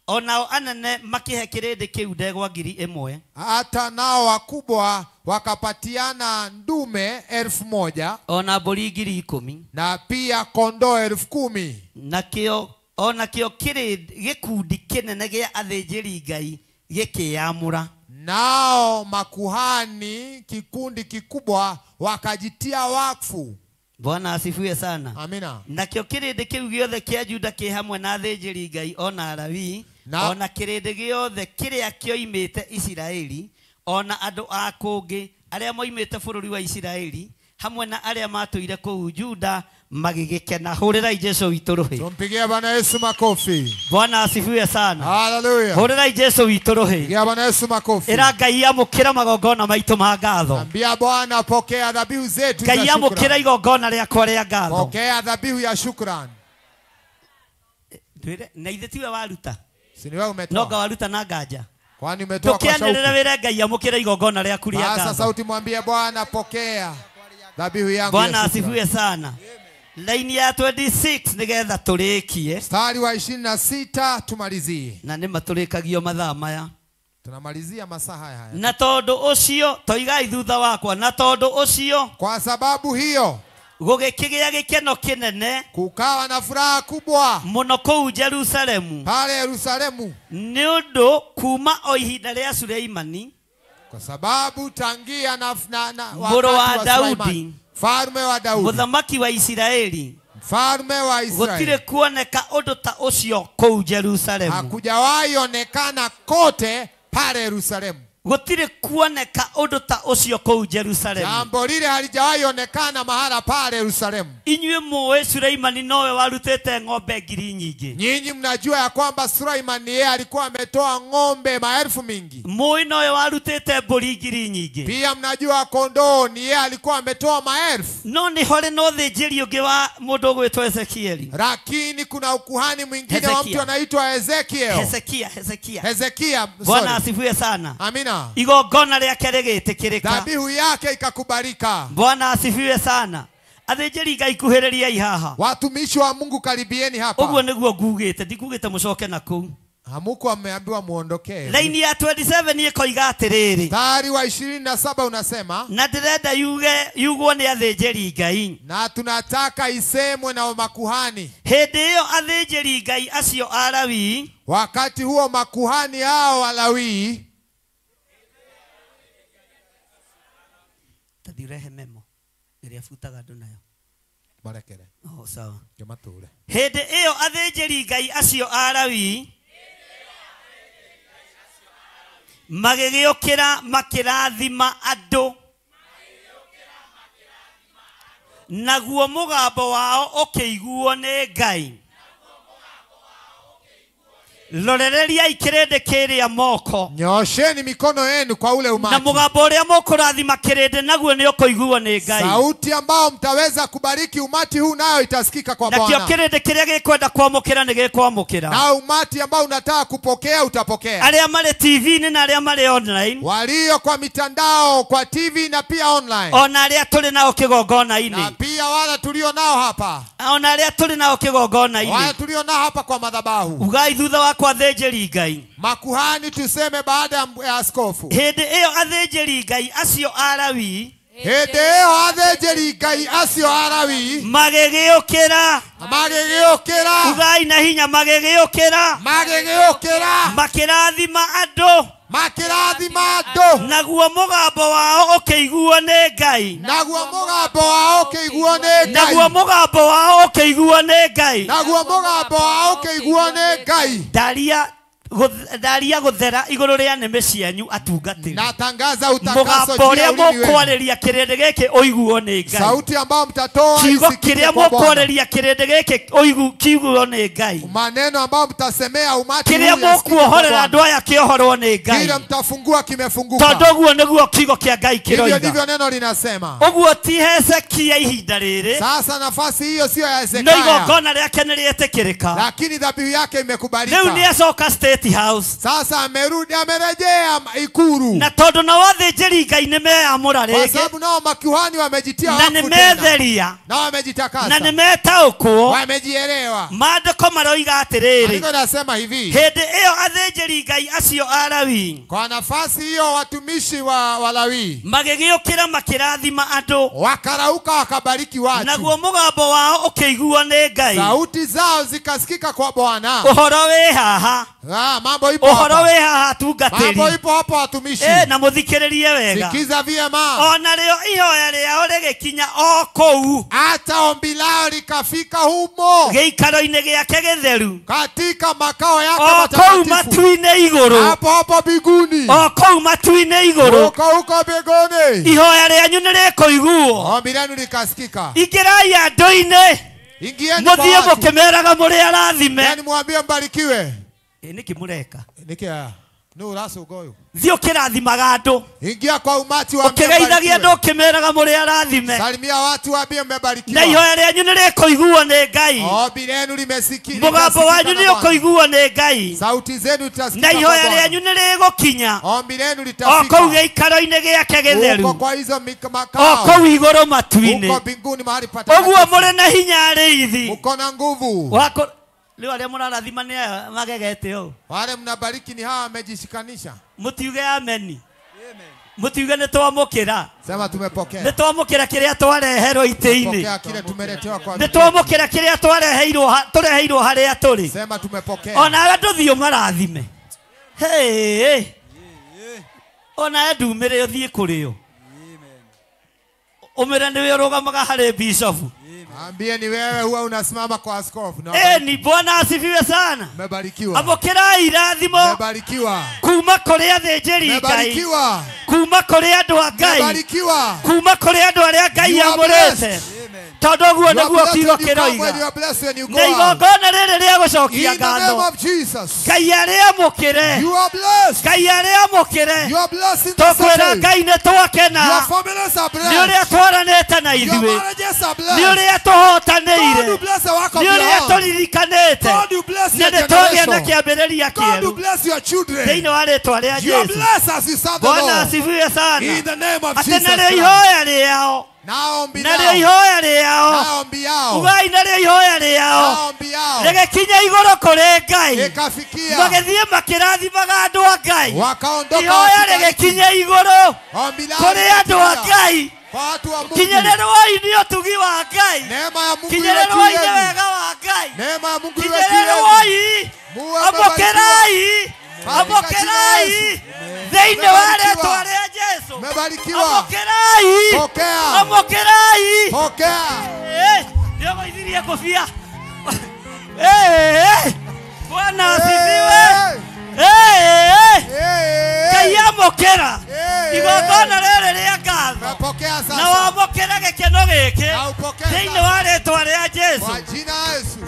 onao anene makĩhe kĩrĩndĩ kĩu ndegwa 1000. Hata nao wakubwa wakapatiana ndume 1000. Ona mbũri 10,000. Na pia kondoo 10,000. Nakĩo onakĩo kĩrĩndĩ gĩkundi kĩnene gĩa athĩnjĩri Ngai gĩkĩamũra. Nao makuhani kikundi kikubwa wakajitia wakfu. Bwana asifiwe sana. Amina. Nakĩo kĩrĩndĩ kĩu gĩothe kĩa Juda kĩ hamwe na athĩnjĩri Ngai ona Alawii ona kĩrĩndĩ gĩothe kĩrĩa kĩoimĩte Isiraeli ona andũ a kũngĩ arĩa moimĩte bũrũri wa Isiraeli hamwe na arĩa matũire kũu Juda magĩgĩkena. Hũrĩrai Jesu witũ rũhĩ. Tumpigie Bwana Yesu makofi. Bwana asifiwe sana. Haleluya. Hũrĩrai Jesu witũ rũhĩ. Pigia Bwana Yesu makofi. Ĩra Ngai amũkĩra magongona maitũ ma ngatho. Ambia Bwana pokea dhabihu zetu za Ngai amũkĩra shukrani. igongona rĩakwa rĩa ngatho. Pokea dhabihu ya shukrani. Twĩre na ithe tiwe waruta. Si ni wewe No umetoa? ngawaruta na nganja. Kwani umetoa kwa Tũkĩanĩrĩra shauku? wĩre Ngai amũkĩra igongona rĩaku rĩa Sasa ngatho. sauti mwambie Bwana pokea dhabihu yangu Bwana ya shukrani. asifiwe sana. Laini ya 26 nigetha tũrĩkie. Mstari wa 26 tumalizie. Na nĩ matũrĩkagio mathaa maya. Tunamalizia masaa haya haya. Na tondũ ũcio toigai thutha wakwa, na tondũ ũcio Kwa sababu hiyo gũgĩkĩgĩa gĩkeno kĩnene kukawa na furaha kubwa mũno kũu Jerusalemu pale Yerusalemu, nĩ ũndũ kuma o ihinda rĩa Suleimani kwa sababu tangia na Mũrũ wa wakati wa Daudi, Suleimani, mfalme wa Daudi, mũthamaki wa Isiraeli, mfalme wa gũtirĩ Israeli, kuoneka ũndũ ta ũcio kũu Jerusalemu. hakujawahi onekana kote pale Yerusalemu. Gũtirĩ kuoneka ũndũ ta ũcio kũu Jerusalemu. Jambo lile halijawahi onekana mahala pale Yerusalemu. Inyuĩ mũĩ Suleimani nowe warutĩte ng'ombe ngiri nyingĩ. Nyinyi mnajua ya kwamba Suleimani yeye alikuwa ametoa ng'ombe maelfu mingi. Mũĩ nowe warutĩte mbũri ngiri nyingĩ. Pia mnajua kondoo ni yeye alikuwa ametoa maelfu. No nĩ horĩ na ũthĩnjĩri ũngĩ wa mũndũ ũgwĩtwo Ezekieli. Lakini kuna ukuhani mwingine wa Hezekia. mtu anaitwa Ezekiel. Hezekia. Hezekia, Bwana sorry. asifiwe sana. Amina. Igongona rĩake rĩgĩtĩkĩrĩka. Dhabihu yake ikakubalika. Bwana asifiwe sana. Athĩnjĩri Ngai kuhĩrĩriai haha. Watumishi wa Mungu karibieni hapa. Ũguo nĩguo ngugĩte, ndikugĩte mũcoke na kũu. Hamuko ameambiwa muondokee. Laini ya 27 ĩkoiga atĩrĩrĩ. Mstari wa 27 unasema, Na ndĩrenda yugwo nĩ athĩnjĩri Ngai. na tunataka isemwe na makuhani. Hĩndĩ ĩyo athĩnjĩri Ngai acio Alawii Wakati huo makuhani hao Walawii, tathi urehe memo ĩrĩa butaga andũ nayo. Marekere. Oh, sawa. Ngematũre. Hĩndĩ ĩyo athĩnjĩri Ngai acio Alawii magĩgĩũkĩra makĩrathima andũ, naguo mũgambo wao ũkĩiguo nĩ Ngai. Rorereriai kĩrĩndĩ kĩrĩa moko. Nyosheni mikono yenu kwa ule umati. Na mũgambo ũrĩa mũkũrathima kĩrĩndĩ naguo nĩ ũkũiguo nĩ Ngai. Sauti ambao mtaweza kubariki umati huu nayo itasikika kwa Nakĩo Bwana. kĩrĩndĩ kĩrĩa gĩkwenda kwamũkĩra nĩ gĩkwamũkĩra. Na umati ambao unataka kupokea utapokea. Arĩa marĩ TV-inĩ na arĩa marĩ online, walio kwa mitandao, kwa TV na pia online, ona arĩa tũrĩ nao kĩgongona-inĩ, na pia wale tulio nao hapa, ona arĩa tũrĩ nao kĩgongona-inĩ, wale tulio nao hapa kwa madhabahu, ugai thutha wa kwa athĩnjĩri Ngai, makuhani tuseme baada ya askofu. Hĩndĩ ĩyo athĩnjĩri Ngai acio Alawii, hĩndĩ ĩyo athĩnjĩri Ngai acio Alawii magĩgĩũkĩra, magĩgĩũkĩra, ugai na hinya, magĩgĩũkĩra, magĩgĩũkĩra, makĩrathima andũ, makĩrathima andũ, naguo mũgambo wao ũkĩiguo nĩ Ngai, naguo mũgambo wao ũkĩiguo nĩ Ngai, naguo mũgambo wao ũkĩiguo nĩ Ngai, naguo mũgambo wao ũkĩiguo nĩ Ngai. Ndaria gũthera igũrũ rĩa nĩmĩ cianyu atungatĩri. Natangaza utakaso Mũgambo ũrĩa juu ya ulimi wenu. mũkwarĩria kĩrĩndĩ gĩkĩ ũiguo nĩ Ngai. Sauti ambao mtatoa Kiugo isikike kĩrĩa kwa Bwana. mũkwarĩria kĩrĩndĩ gĩkĩ kiuguo nĩ Ngai. Maneno ambao mtasemea umati Kĩrĩa huu yasikike kwa mũkuohorera Bwana. andũ aya kĩohorwo nĩ Ngai. Kile mtafungua kimefunguka. Tondũ ũguo nĩguo kiugo kĩa Ngai Hivyo kĩroiga. ndivyo neno linasema. Ũguo ti Hezekia ihinda rĩrĩ. Sasa nafasi hiyo sio ya No Hezekia, igongona rĩake nĩ rĩetĩkĩrĩka. lakini dhabihu yake imekubalika. Rĩu nĩ acoka State House. Sasa amerudi, amerejea Ikuru. Na tondũ nao athĩnjĩri Ngai nĩ meyamũra Kwa rĩngĩ, sababu nao makuhani wamejitia na wakfu nĩ tena. metheria, Na wamejitakasa, na nĩ metaũkwo. wamejielewa. Maandĩko maroiga atĩrĩrĩ, Maandiko nasema hivi, hĩndĩ ĩyo athĩnjĩri Ngai acio Alawii kwa nafasi hiyo watumishi wa Walawi magĩgĩũkĩra makĩrathima andũ, wakarauka wakabariki watu, naguo mũgambo wao ũkĩiguo nĩ Ngai. sauti zao zikasikika kwa Bwana. Ũhoro wĩ haha, Mambo ipo Uhoro hapa. wĩ haha atungatĩri. Mambo ipo hapo watumishi. Na mũthikĩrĩrie wega. Sikiza vyema. Ona rĩo ihoya rĩao rĩgĩkinya o kũu. Hata ombi lao likafika humo. Gĩikaro-inĩ gĩake gĩtheru. Katika makao yake O kũu matakatifu. matu-inĩ igũrũ. Hapo hapo mbinguni. O kũu matu-inĩ igũrũ. Huko huko mbinguni. Ihoya rĩanyu nĩ rĩkũiguo. Ombi lenu likasikika. Ingĩrai andũ-inĩ. Ingieni kwa Mũthiĩ watu. mũkĩmeraga mũrĩ arathime. Yani mwambie mbarikiwe. Nĩkĩ mũreka? Nĩkĩ nĩ ũracũnga ũyũ? Thiĩ ũkĩrathimaga andũ. Ingia kwa umati waambie Ũkĩgeithagia andũ mbarikiwe. ũkĩmeraga mũrĩ arathime. Salimia watu waambie mmebarikiwa. Na ihoya rĩanyu nĩ rĩkũiguo nĩ Ngai. Ombi lenu limesikika. Mũgambo wanyu nĩ ũkũiguo nĩ Ngai. Sauti zenu zitasikika. Na ihoya kwa Bwana. rĩanyu nĩ rĩgũkinya. Ombi lenu O litafika. kũu gĩikaro-inĩ gĩake Huko gĩtheru. kwa hizo O makao. kũu igũrũ matu-inĩ. Huko mbinguni mahali Ũguo patakatifu. mũrĩ na hinya arĩithi. Mko na nguvu. Wako rĩu arĩa mũrarathima nĩ aya magegete ũũ. Wale mnabariki ni hawa wamejishikanisha. Mũtiuge ameni. Mũtiuge nĩ twamũkĩra. Sema tumepokea. Nĩ twamũkĩra kĩrĩa twareherwo itĩ-inĩ. Pokea kile tumeletewa kwa. Nĩ twamũkĩra kĩrĩa twareheirwo tũreheirwo harĩa tũrĩ. Sema tumepokea. Onawe ndũthiĩ ũmarathime. Hey. Onawe ndumĩre ũthiĩ kũrĩ o. Ũmĩre nĩwe ũrũgamaga harĩ bishofu. Ambie ni wewe huwa unasimama kwa askofu. Na Ni Bwana asifiwe sana. Mmebarikiwa. Amũkĩrai irathimo. Mmebarikiwa. Kuma kũrĩ athĩnjĩri Ngai. Mmebarikiwa. Kuma kũrĩ andũ a Ngai. Mmebarikiwa. Kuma kũrĩ andũ arĩa Ngai You are amũrĩte. blessed. Tondũ ũguo You are nĩguo blessed kiugo when you come, when you kĩroiga. are blessed when you go Na out. igongona rĩrĩ rĩa gũcokia In the name ngatho. of Jesus. Ngai arĩamũkĩre. You are blessed. Ngai arĩamũkĩre. You are blessed in the Tũkwĩra city. Ngai nĩ twakena. Your families are Nĩ ũrĩa blessed. twaranĩte na Your ithuĩ. marriages are Nĩ blessed. ũrĩa God tũhotanĩire. will bless the work of Nĩ your ũrĩa hand. tũririkanĩte. God will bless Na your nĩ twagĩa na generation. kĩambĩrĩria God will kĩerũ. bless your children. Thĩinĩ wa rĩtwa rĩa You are Jesũ. blessed as you serve the Bwana Lord. asifiwe sana. In the name of Atĩ Jesus narĩo Christ. ihoya rĩao. Na ombi Narĩo lao. ihoya rĩao. Na ombi yao. Ugai narĩo ihoya rĩao. Na ombi yao. Rĩgĩkinya igũrũ kũrĩ Ngai. Ikafikia. Magĩthiĩ makĩrathimaga andũ a Ngai. Wakaondoka Ihoya wakibariki. rĩgĩkinya igũrũ Ombi lao kũrĩ andũ a likafikia. Ngai. Kwa watu wa Mungu. Kinyĩrĩrwoi nĩ ũtugi wa Ngai. Neema ya Mungu iwe juu Kinyĩrĩrwoi nĩ yenu. wega wa Ngai. Neema ya Mungu iwe juu yenu. Kinyĩrĩrwoi. Muwe Amũkĩrai. Katika jina la Amũkĩrai. Yesu. Thĩinĩ wa Mmebarikiwa. rĩtwa rĩa Jesũ. Mmebarikiwa. Amũkĩrai. Pokea. Amũkĩrai. Pokea. Nĩũgũithirie ngũbia. Bwana asifiwe. Ngai amũkĩra. Igongona rĩrĩ rĩa ngatho. Mmepokea Na sasa. wamũkĩra gĩkeno gĩkĩ. Na upokee Thĩinĩ sasa. wa rĩtwa rĩa Jesũ. Kwa jina la Yesu.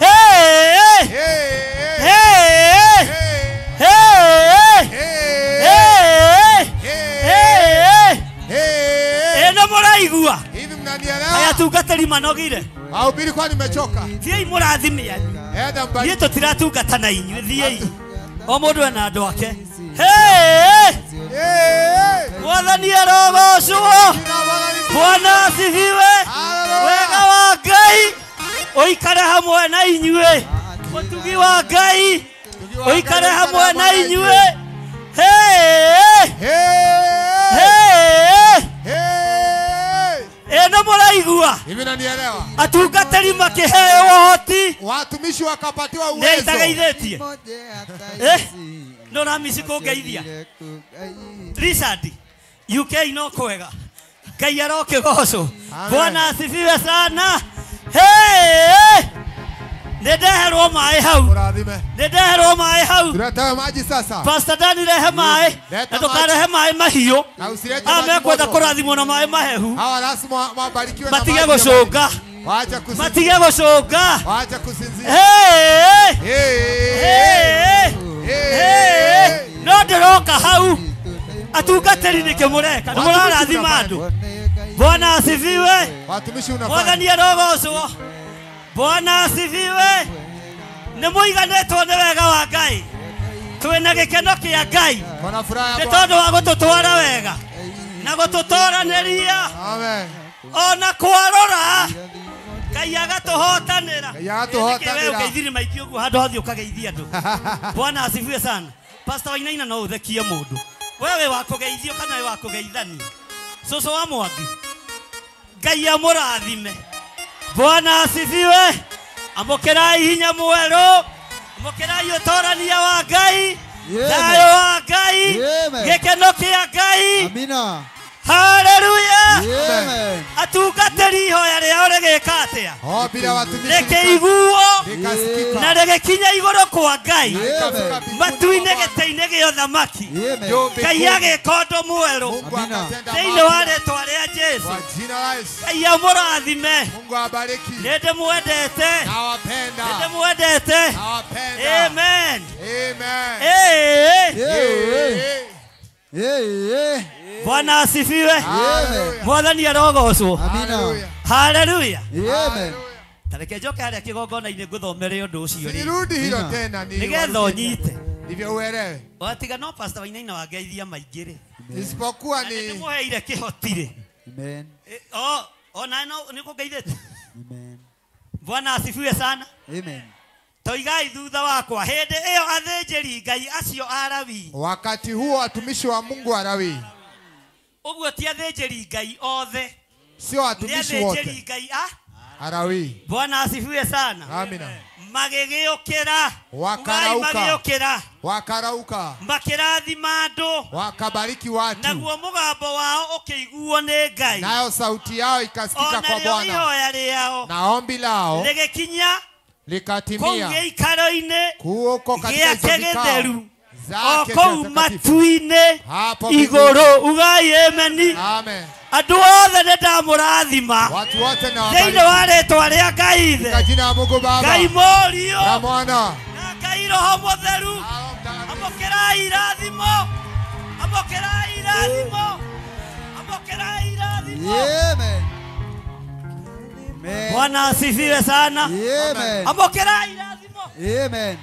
Ĩno mũraigua. Hivi mnanielewa? Aya tungatĩri manogire. Wahubiri kwani nimechoka. Thiĩi mũrathime anyu. Enda Niĩ mbariki. tũtiratungata na inyuĩ, thiĩi. O mũndũ ena andũ ake. Mwathani arogocwo. Bwana asifiwe. Hallelujah. Wega wa Ngai ũikare hamwe na inyuĩ. Ũtugi wa Ngai ũikare hamwe na inyuĩ. Ĩno mũraigua. Hivi nanielewa? Atungatĩri makĩheo ũhoti. Watumishi wakapatiwa Nĩ uwezo. itageithĩtie. No ramici kũngeithia. Richard, UK no kwega. Ngai arokĩgocwo. Amen. Bwana asifiwe sana. Nĩ ndeherwo maĩ hau. Murathime. Nĩ ndeherwo maĩ hau. Tuletewe maji sasa. Pastor Dani rehe maĩ. Leta Na ndũkarehe maĩ mahiũ. Na usilete Aya maji mekwenda moto. kũrathimwo na maĩ mahehu. Hawa lazima wabarikiwe na Matige maji ya gũcũnga. baridi. Waache kusinzia. Matige gũcũnga. Waache kusinzia. No ndĩroka hau. Atungatĩri nĩkĩ mũreka? Nĩ mũrarathima andũ. Bwana asifiwe. Watumishi unafanya. Mwathani arogocwo. Bwana asifiwe. Nĩ mũiganĩtwo nĩ wega wa Ngai. Twĩna gĩkeno kĩa Ngai. Kuna furaha ya Nĩ Bwana. tondũ wa gũtũtwara wega na gũtũtoranĩria Amen. ona kwarora Ngai agatũhotanĩra. Ngai agatũhotanĩra. Ũgeithirie maingĩ ũguo handũ hothe ũkageithia andũ. Bwana asifiwe sana. Pastor Wainaina no ũthekie mũndũ. Wewe wa kũgeithio kana we wa kũgeithania? Cũcũ wa Mwangi. Ngai amũrathime. Bwana asifiwe. Amũkĩrai hinya mwerũ. Amũkĩrai ũtorania wa Ngai. Thayũ wa Ngai. Gĩkeno kĩa Ngai. Amina. Haleluya. Amen. Atungatĩri ihoya rĩao rĩgĩka atĩa? Ombi la watumishi Rĩkĩiguo likasikika. na rĩgĩkinya igũrũ kwa Ngai. Likafika mbinguni Matu-inĩ kwa Bwana. gĩtĩ-inĩ gĩa ũthamaki. Amen. Juu Ngai mbinguni. agĩka ũndũ mwerũ. Mungu Amina. akatenda Thĩinĩ wa mapya. rĩtwa rĩa Jesu. Kwa jina la Yesu. Ngai amũrathime. Mungu awabariki. Nĩ ndĩmwendete. Nawapenda. Nĩ ndĩmwendete. Nawapenda. Amen. Amen. Eh. Eh. Eh. Eh. Bwana asifiwe. Hallelujah. Mwathani arogocwo. Amina. Hallelujah. Haleluya. Amen. Tareke njoke harĩa kĩgongona-inĩ ngũthomere ũndũ ũcio rĩ. Nirudi hilo Amina. tena ni Nĩgetha ũnyite. ndivyo uelewe. Watiga no pastor Wainaina wangeithia maingĩ rĩ. Isipokuwa Na ni nĩndĩmũheire kĩhoti rĩ. Amen. Ona no nĩkũngeithĩtie. Amen. Bwana asifiwe sana. Amen. Toigai thutha wakwa hĩndĩ ĩyo athĩnjĩri Ngai acio Alawi. wakati huo watumishi wa Mungu Walawi, Ũguo ti athĩnjĩri Ngai othe. sio Nĩ watumishi athĩnjĩri wote Ngai a Alawi. Bwana asifiwe sana. Amina. Magĩgĩũkĩra. Wakarauka. Magĩũkĩra. Wakarauka, Makĩrathima andũ. wakabariki watu, Naguo mũgambo wao ũkĩiguo nĩ Ngai. nayo sauti yao ikasikika Ona kwa rĩo Bwana, ihoya rĩao na ombi lao rĩgĩkinya kũu likatimia gĩikaro-inĩ kuko katika hizo gĩake vikao gĩtheru o zake kũu takatifu matu-inĩ hapo igũrũ. Ugai ameni. Amen. Andũ othe nĩ ndamũrathima Watu wote na thĩinĩ wabariki wa rĩtwa rĩa Ngai Ithe, katika jina la Mungu Baba Ngai Mũriũ na Mwana na Ngai Roho Mũtheru. na Roho Mtakatifu. Amũkĩrai irathimo. Amũkĩrai irathimo. Amũkĩrai irathimo. Amen. Amen. Bwana asifiwe sana. Amen. Amũkĩrai irathimo. Amen.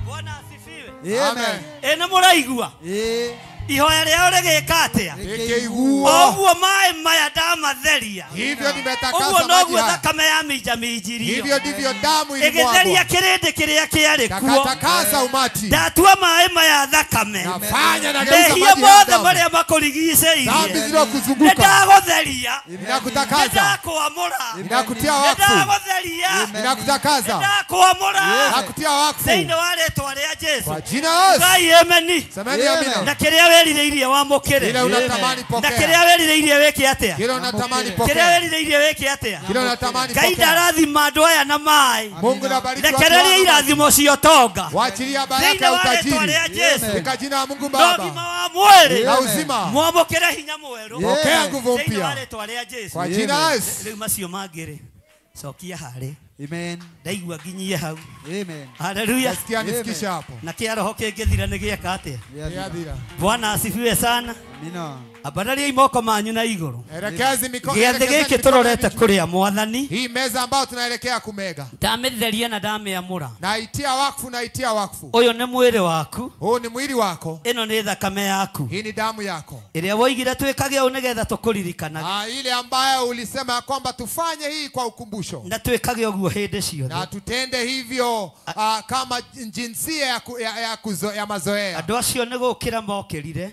Bwana asifiwe. Amen. Ĩ nĩ mũraigua Eh. ihoya rĩao rĩgĩka atĩa? Likiiguo Ũguo maĩ maya ndamatheria, hivyo ũguo nimetakasa maji noguo haya, thakame ya minjaminjirio hivyo ndivyo damu ĩgĩtheria ilimwagwa kĩrĩndĩ kĩrĩa kĩarĩ kuo. takatakasa umati. Ndatua maĩ maya thakame, Nafanya nageuza mehia maji haya mothe damu, marĩa makũrigicĩirie dhambi nĩ zilizokuzunguka ndagũtheria, nĩ ninakutakasa, ndakwamũra, ninakutia nĩ wakfu, ndagũtheria, nĩ ninakutakasa, ndakwamũra nakutia wakfu thĩinĩ wa rĩtwa rĩa Jesu. kwa jina la Yesu. Ngai ameni. Semeni amina. Na kĩrĩa wĩrirĩirie wamũkĩre, Kile unatamani na pokea, kĩrĩa wĩrirĩirie wĩke atĩa? kile unatamani Kĩrĩa pokea, wĩrirĩirie wĩke atĩa? kile unatamani Ngai pokea. ndarathima andũ aya na maĩ. Mungu nabariki watu Rekereria wako. irathimo cia ũtonga Waachilia baraka thĩinĩ ya wa rĩtwa utajiri rĩa Jesu. katika jina la Mungu Na ũgima Baba wa mwĩrĩ na Amen. uzima. mwamũkĩre hinya mwerũ Pokea nguvu thĩinĩ wa mpya rĩtwa rĩa Jesu. kwa jina la Yesu. Rĩu macio mangĩ rĩ, cokia harĩ Amen. ndaigua nginyie hau. Amen. Haleluya. Nasikia nifikishe hapo. Na kĩa roho kĩngĩthira nĩ gĩeka atĩa? Niadhira. Bwana asifiwe sana. Amina. Ambarariai moko manyu na igũrũ. Elekezi mikono. Gĩathĩ elekezeni gĩkĩ mikono tũrorete yenu. kũrĩa Mwathani, Hii meza ambayo tunaelekea kumega. ndamĩtheria na ndamĩamũra. Na itia wakfu na itia wakfu. Ũyũ nĩ mwĩrĩ waku, Huu ni mwili wako. ĩno nĩ thakame yaku Hii ni damu yako. ĩrĩa woigire twĩkage ũũ nĩgetha tũkũririkanage, Ile ambayo ulisema ya kwamba tufanye hii kwa ukumbusho. na twĩkage ũguo hĩndĩ ciothe. Na tutende hivyo kama jinsia ya mazoea. Andũ acio nĩ gũkĩra mokĩrire,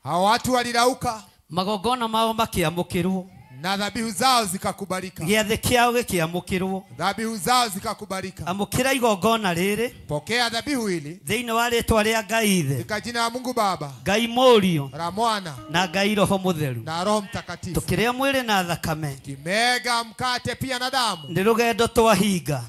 Hao watu walirauka magongona mao makĩamũkĩrwo, na dhabihu zao zikakubalika. gĩathĩ kĩao gĩkĩamũkĩrwo. Dhabihu zao zikakubalika. Amũkĩra igongona rĩrĩ Pokea dhabihu hili thĩinĩ wa rĩtwa rĩa Ngai Ithe, katika jina la Mungu Baba, Ngai Mũriũ la Mwana na Ngai Roho Mũtheru. na Roho Mtakatifu. Tũkĩrĩa mwĩrĩ na thakame, Kimega mkate pia na damu, nĩ rũgendo twahinga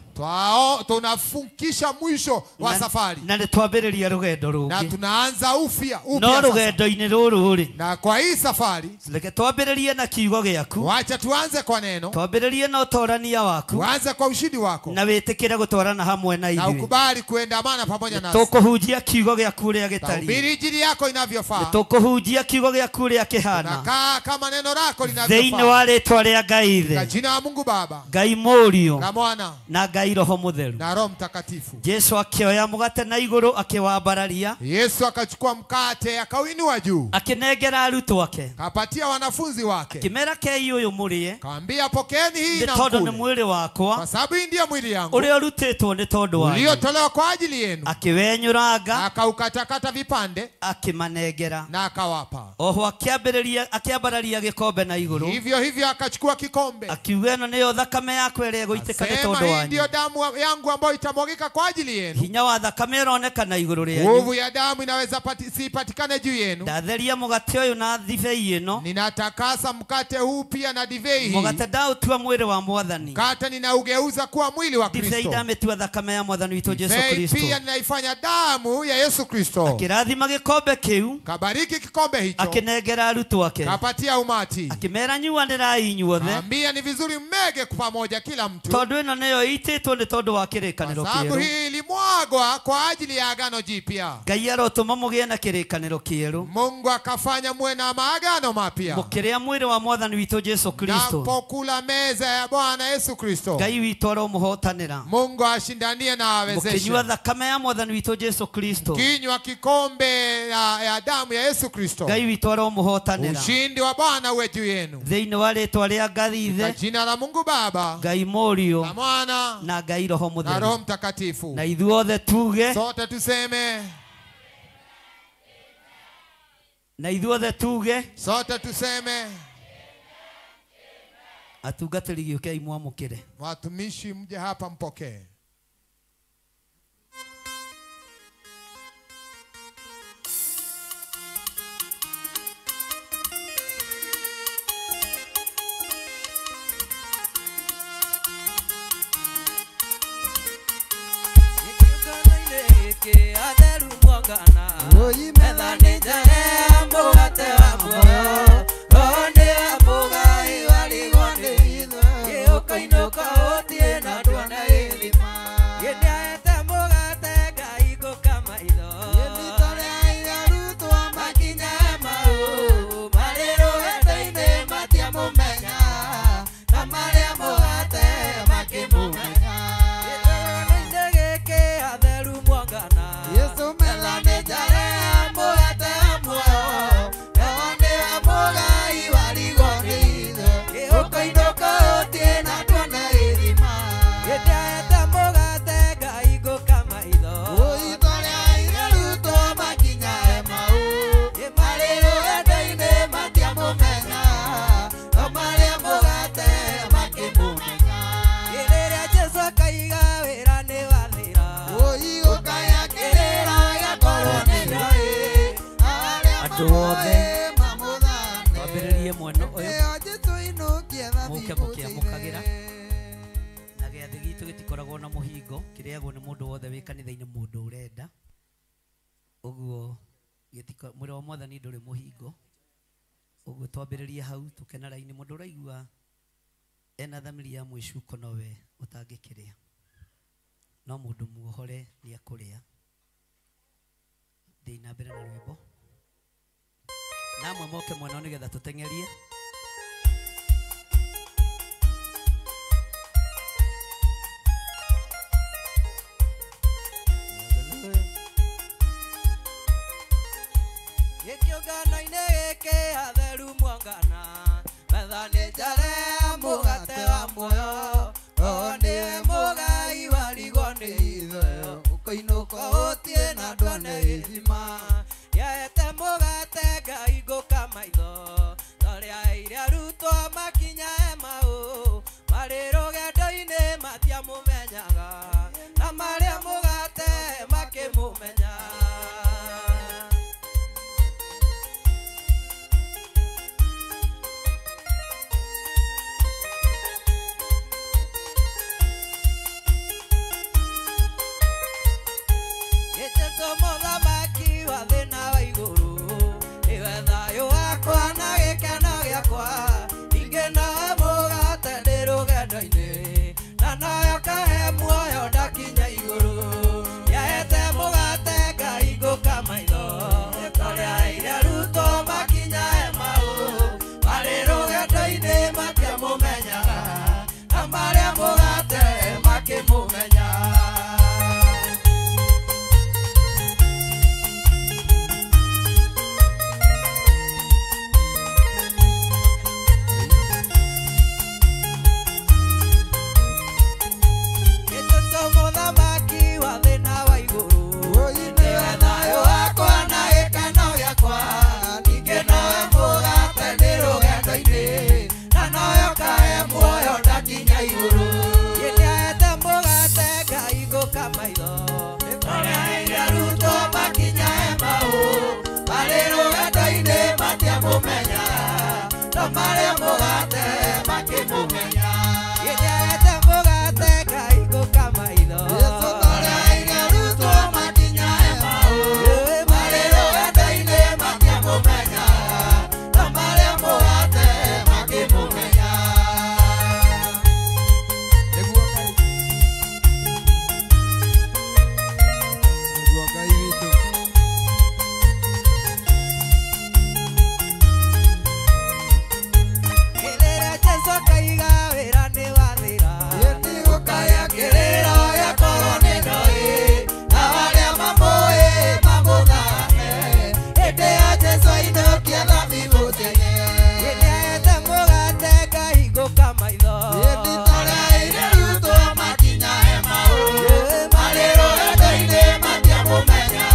tunafukisha mwisho wa safari na nĩ twambĩrĩria rũgendo na rũngĩ. tunaanza upya No sasa. rũgendo-inĩ rũrũ rĩ, Na kwa hii safari reke twambĩrĩrie na kiugo gĩaku, wacha tuanze kwa neno, twambĩrĩrie na ũtorania waku, tuanze kwa ushindi wako na wĩtĩkĩre gũtwarana hamwe na na ithuĩ. ukubali kuendamana pamoja nasi. Tũkũhunjia kiugo gĩaku ũrĩa gĩtariĩ, Tahubiri injili yako inavyofaa, tũkũhunjia kiugo gĩaku ũrĩa kĩhana, tunakaa kama neno lako thĩinĩ linavyofaa, wa rĩtwa rĩa Ngai katika Ithe, jina la Mungu Baba Ngai Mũriũ na Mwana na Ngai Roho Mũtheru. na Roho Mtakatifu. Jesu akĩoya mũgate na igũrũ akĩwambararia, Yesu akachukua mkate akauinua juu, akĩnengera arutwo ake, akapatia wanafunzi wake, akĩmera kei ũyũ mũrĩe, kaambia pokeeni hii nĩ na tondũ nĩ mkule, mwĩrĩ wakwa kwa sababu hii ndiyo mwili yangu ũrĩa ũrutĩtwo nĩ tondũ wanyu. uliotolewa kwa ajili yenu. Akĩwenyũranga, Akaukatakata vipande akĩmanengera. na akawapa. Oho akĩambĩrĩria akĩambararia gĩkombe na igũrũ, Hivyo hivyo akachukua kikombe, akiuga ĩno nĩyo thakame yakwa ĩrĩa ĩgũitĩka nĩ sema tondũ hii wanyu. ndiyo damu yangu ambayo itamwagika kwa ajili yenu. Hinya wa thakame ũronekana igũrũ rĩanyu. Nguvu ya damu inaweza sipatikane juu yenu. Ndatheria mũgate ũyũ na ndibei ĩno. Ninatakasa mkate huu pia na divei hii. Mũgate ndaũtua mwĩrĩ wa Mwathani. Mkate ninaugeuza kuwa mwili wa Kristo. Ndibei ndametua thakame ya Mwathani witũ Yesu Kristo. Pia ninaifanya damu ya Yesu Kristo. Akĩrathima gĩkombe kĩu. Kabariki kikombe hicho. Akĩnengera arutwo ake. Kapatia umati. Akĩmera nyuanĩrai inyuothe. Ambia ni vizuri mmege pamoja kila mtu. Tondũ ĩno nĩyo ĩitĩtwo nĩ tondũ wa kĩrĩkanĩro kĩerũ. Sababu hii ilimwagwa kwa ajili ya agano jipya. Ngai arotũma mũgĩe na kĩrĩkanĩro kĩerũ. Mungu akafanya muwe na maagano mapya. Mũkĩrĩa mwĩrĩ wa Mwathani witũ Yesu Kristo. Napokula meza ya Bwana Yesu Kristo. Ngai witũ aromũhotanĩra. Mungu ashindanie na awezeshe. Mũkĩnyua thakame ya Mwathani witũ Yesu Kristo. Kinywa kikombe ya damu ya Yesu Kristo. Ngai witũ aromũhotanĩra. Ushindi wa Bwana uwe juu yenu. Thĩinĩ wa rĩtwa rĩa Ngai Ithe. Kwa jina la Mungu Baba. Ngai Mũriũ. Na Mwana. Na Ngai Roho Mũtheru. Na Roho Mtakatifu. Na ithuothe tuge. Sote tuseme. Na ithuothe tuge. Sote tuseme. Atungatĩri gĩũkei mwamũkĩre. Watumishi mje hapa mpokee. Mũke mũkĩamũkagĩra na gĩathĩ gitũ gĩtikoragwo na mũhingo, kĩrĩagwo nĩ mũndũ wothe wĩ kanitha-inĩ, mũndũ ũrenda ũguo. Mwĩrĩ wa Mwathani ndũrĩ mũhingo, ũguo twambĩrĩrie hau tũke na raini. Mũndũ ũraigua ena thamiri ya mwĩcuko nowe ũtangĩkĩrĩa, no mũndũ muohore nĩ ekũrĩa. Thiĩ na mbere na rwĩmbo na amwe moke mwena nĩgetha tũteng'erie. Yesu mũthamaki wa thĩ na wa igũrũ, nĩwe thayũ wakwa. matiamũmenya no marĩa mũgate makĩmũmenya Gĩthĩaete mũgate ngahingũka maitho Yesu torĩa aire arutwo makinya Emau marĩ rũgendo-inĩ matiamũmenya no marĩa mũgate makĩmũmenya Nĩguo Ngai. Nĩguo Ngai witũ. Kĩrĩra Jesũ akaiga wĩra nĩ wathira Gũkaya kĩrĩro gĩakorwo nĩ ndoĩ na arĩa mamũĩ mamũthame hĩndĩ ya Jesũ ainũkia thabibũ tene Gĩthĩaete mũgate ngahingũka maitho Hĩndĩ torĩa aire arutwo makinya Emau marĩ rũgendo-inĩ matiamũmenya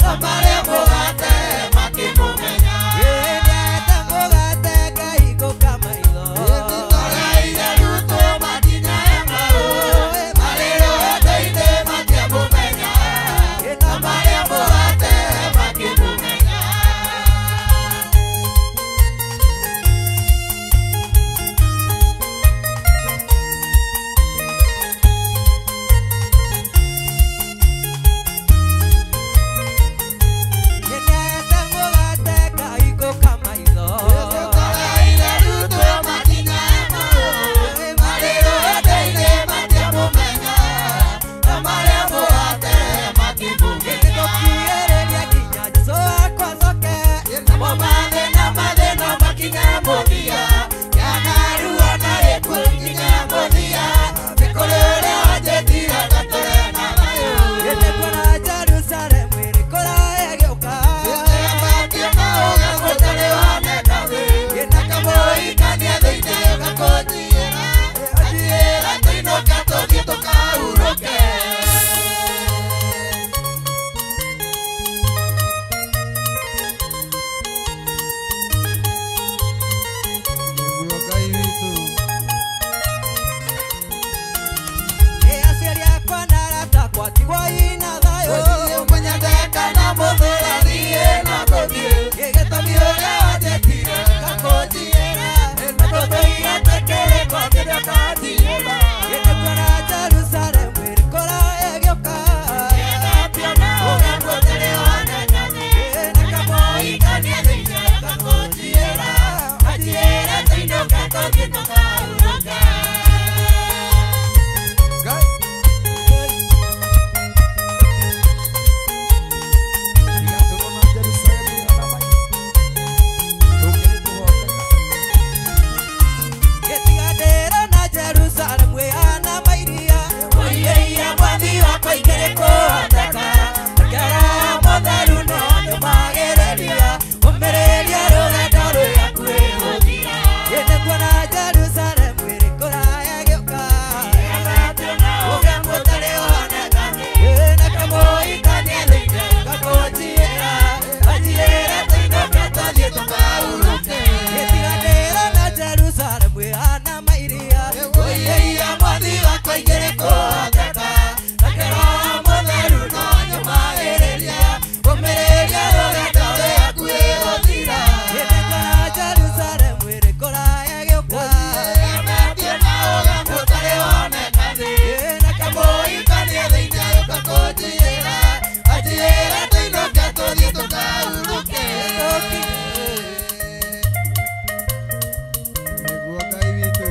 no marĩa mũgate makĩmũmenya Gĩthĩaete mũgate ngahingũka maitho Hĩndĩ torĩa aire arutwo makinya Emau marĩ rũgendo-inĩ matiamũmenya no marĩa mũgate makĩmũmenya Gĩthĩaete mũgate ngahingũka maitho Gĩtigũkirĩrĩria nginya Jesũ akwa acoke Gĩtĩkuona Jerusalemu ĩrĩ kũraya ĩgĩũka Tukahurũke. Nĩguo Ngai witũ. Ĩ aciari akwa na arata akwa tigwai na thayũ Gĩtĩkuona Jerusalemu ĩrĩ kũraya ĩgĩũka Ngai. Tiga tũrona Jerusalemu ya thamaki. Tũngĩrĩ kũhoteka. Gĩtiga ndĩrona Jerusalemu ĩhana mairia Gĩtĩkuona Jerusalemu ĩrĩ kũraya ĩgĩũka Gĩtiga ndĩrona Jerusalemu ĩhana mairia Gĩtĩkuona Jerusalemu ĩrĩ kũraya ĩgĩũka Nĩguo Ngai witũ.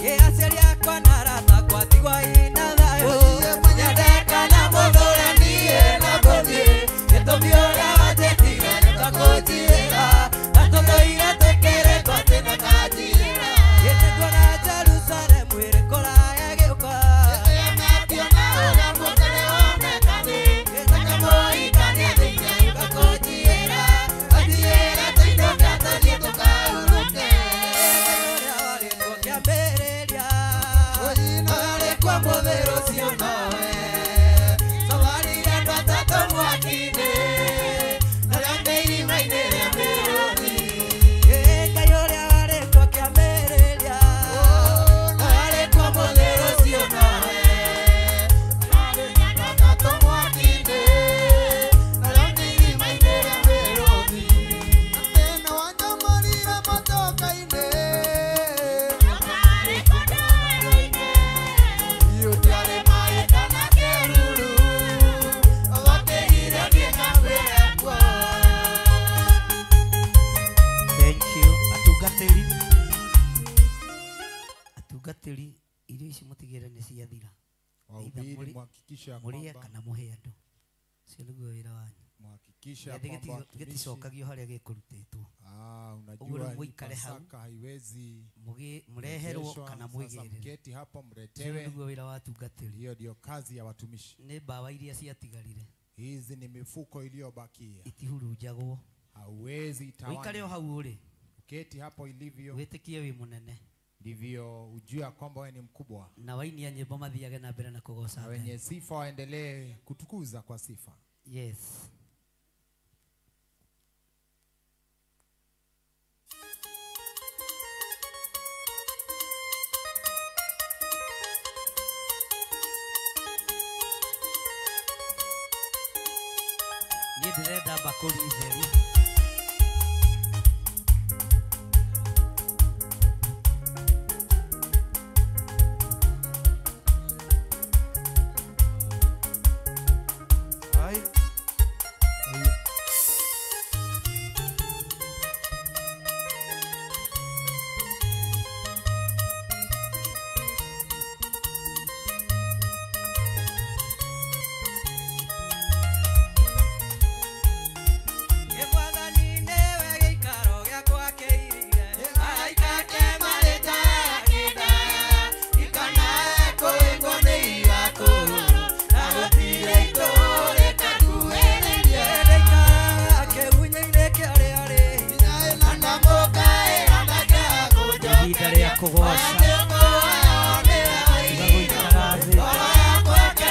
Ĩ aciari akwa na arata akwa tigwai na thayũ Gĩtĩkuona Jerusalemu ĩrĩ kũraya ĩgĩũka Ũrĩa warĩ kuo kĩambĩrĩria Ĩ Ngai ũrĩa warĩ kuo kĩambĩrĩria Arĩ kwa mũthĩ rũciũ nowe. Wahubiri muhakikishe ya Mũrĩe kwamba kana mũhe andũ. Ũcio nĩguo wĩra wanyu. muhakikishe ya Gĩathĩ kwamba watumishi gĩticokagio harĩa gĩkũrutĩtwo. Unajua Ũguo rĩu hii mũikare hau. Pasaka haiwezi Mũreherwo rejeshwa. kana Sasa mwĩgĩrĩre. mketi hapo Ũcio mletewe. nĩguo wĩra wa atungatĩri. Hiyo ndio kazi ya watumishi. Nĩ mbawa iria ciatigarire Hizi ni mifuko iliyobakia, itihurunjagwo. hauwezi Ũikare o tawanya. hau ũrĩ, Uketi hapo ilivyo, wĩtĩkie wĩ mũnene ndivyo ujue ya kwamba wewe ni mkubwa, na wainia nyĩmbo mathiage na mbere na kũgoca na Ngai. wenye sifa waendelee kutukuza kwa sifa. Yes. Niĩ ndĩrenda mbakũri theri. Ai. Ihinda rĩa kũgoca. Tiga gũikara thĩ.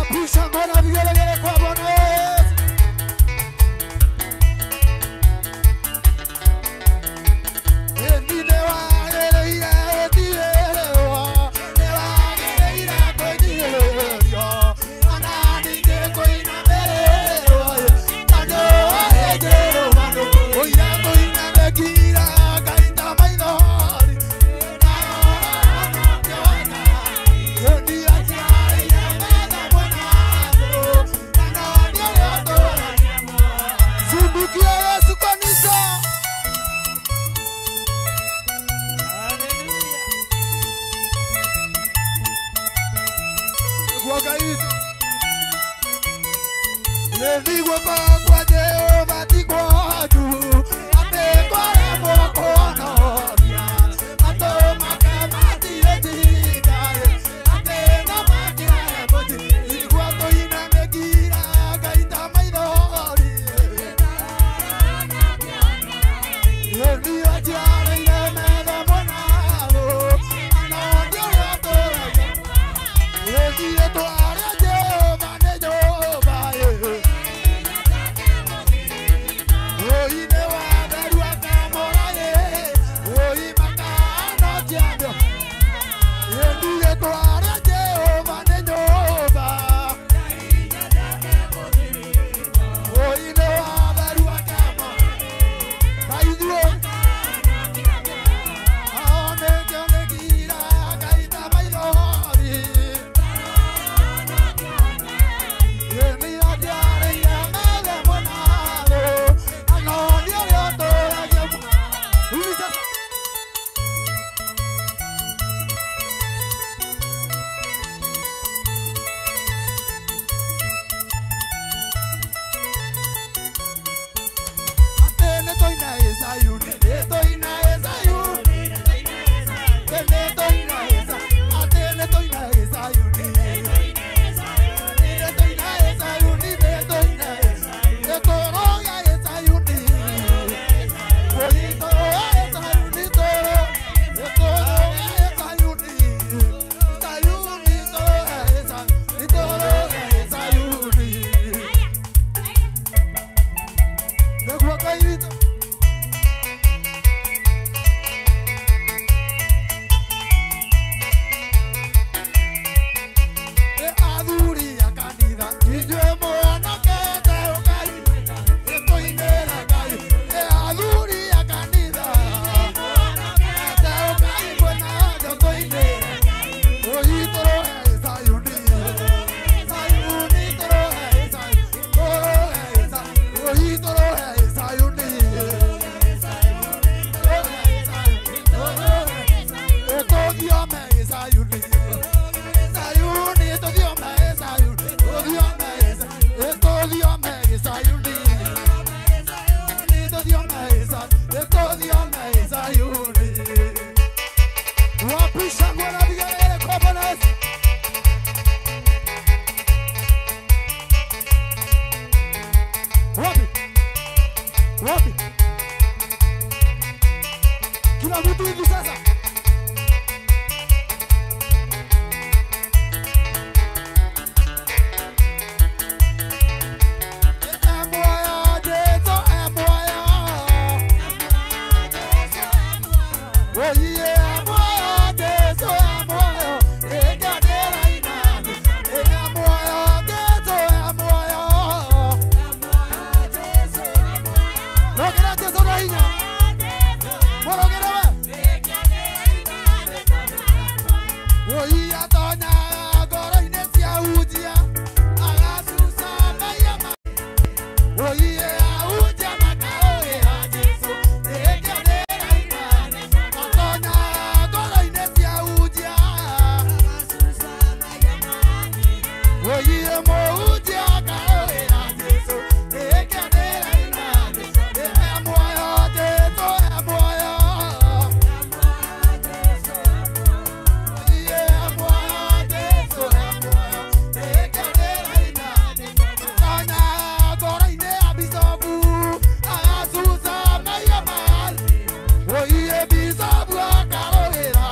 Wapisha ngona vigelegele kwa Bwana Yesu.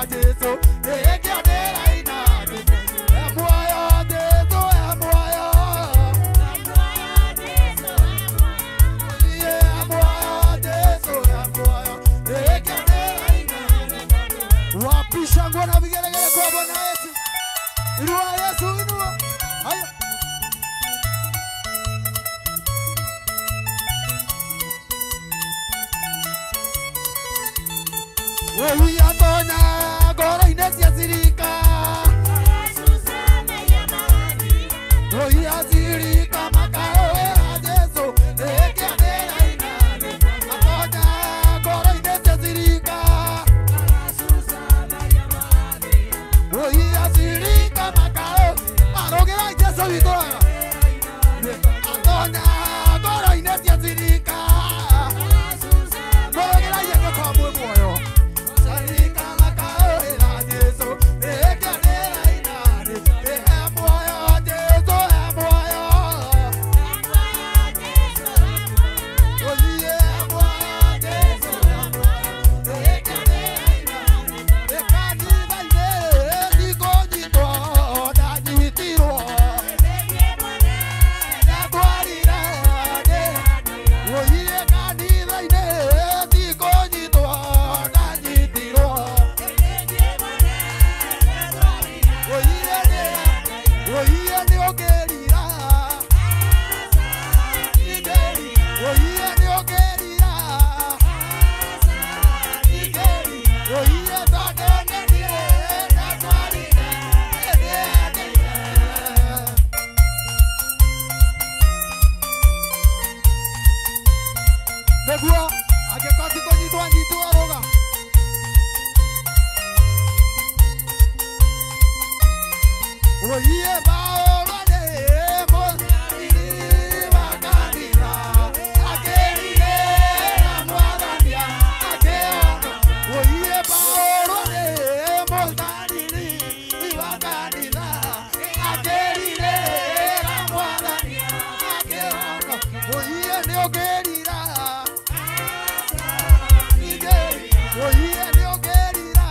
Jesu. Atonya ngoro-inĩ cia cirika Cirika makaoera Jesu ĩkĩanĩra inani Atonya ngoro-inĩ cia cirika Cirika makao Arũgĩrai Jesu witũ wega Atonya ngoro-inĩ cia cirika Mũrũgĩrai angĩkorwo mwĩ muoyo Cirika makaoera Jesu ĩkĩanĩra inani He muoyo Jesu he muoyo Oye muoyo Jesu he muoyo ĩkĩanĩra inani Kanitha-inĩ ndikũnyitwo ndanyitirwo Ndatwarire Oye kanitha-inĩ ndikũnyitwo ndanyitirwo Oye nĩ ũngĩrira Oye nĩ ũngĩrira Oye tondũ nĩ niĩ ndatwarire ndĩanĩire. Nĩguo angĩkorwo ti kũnyitwo anyitwo rũga Oye Paũlũ nĩ mũthiri wa kanitha akĩrire na Mwathani akĩona Oye Paũlũ nĩ mũthiri wa kanitha akĩrire na Mwathani akĩona Oye nĩ ũngĩrira Oye nĩ ũngĩrira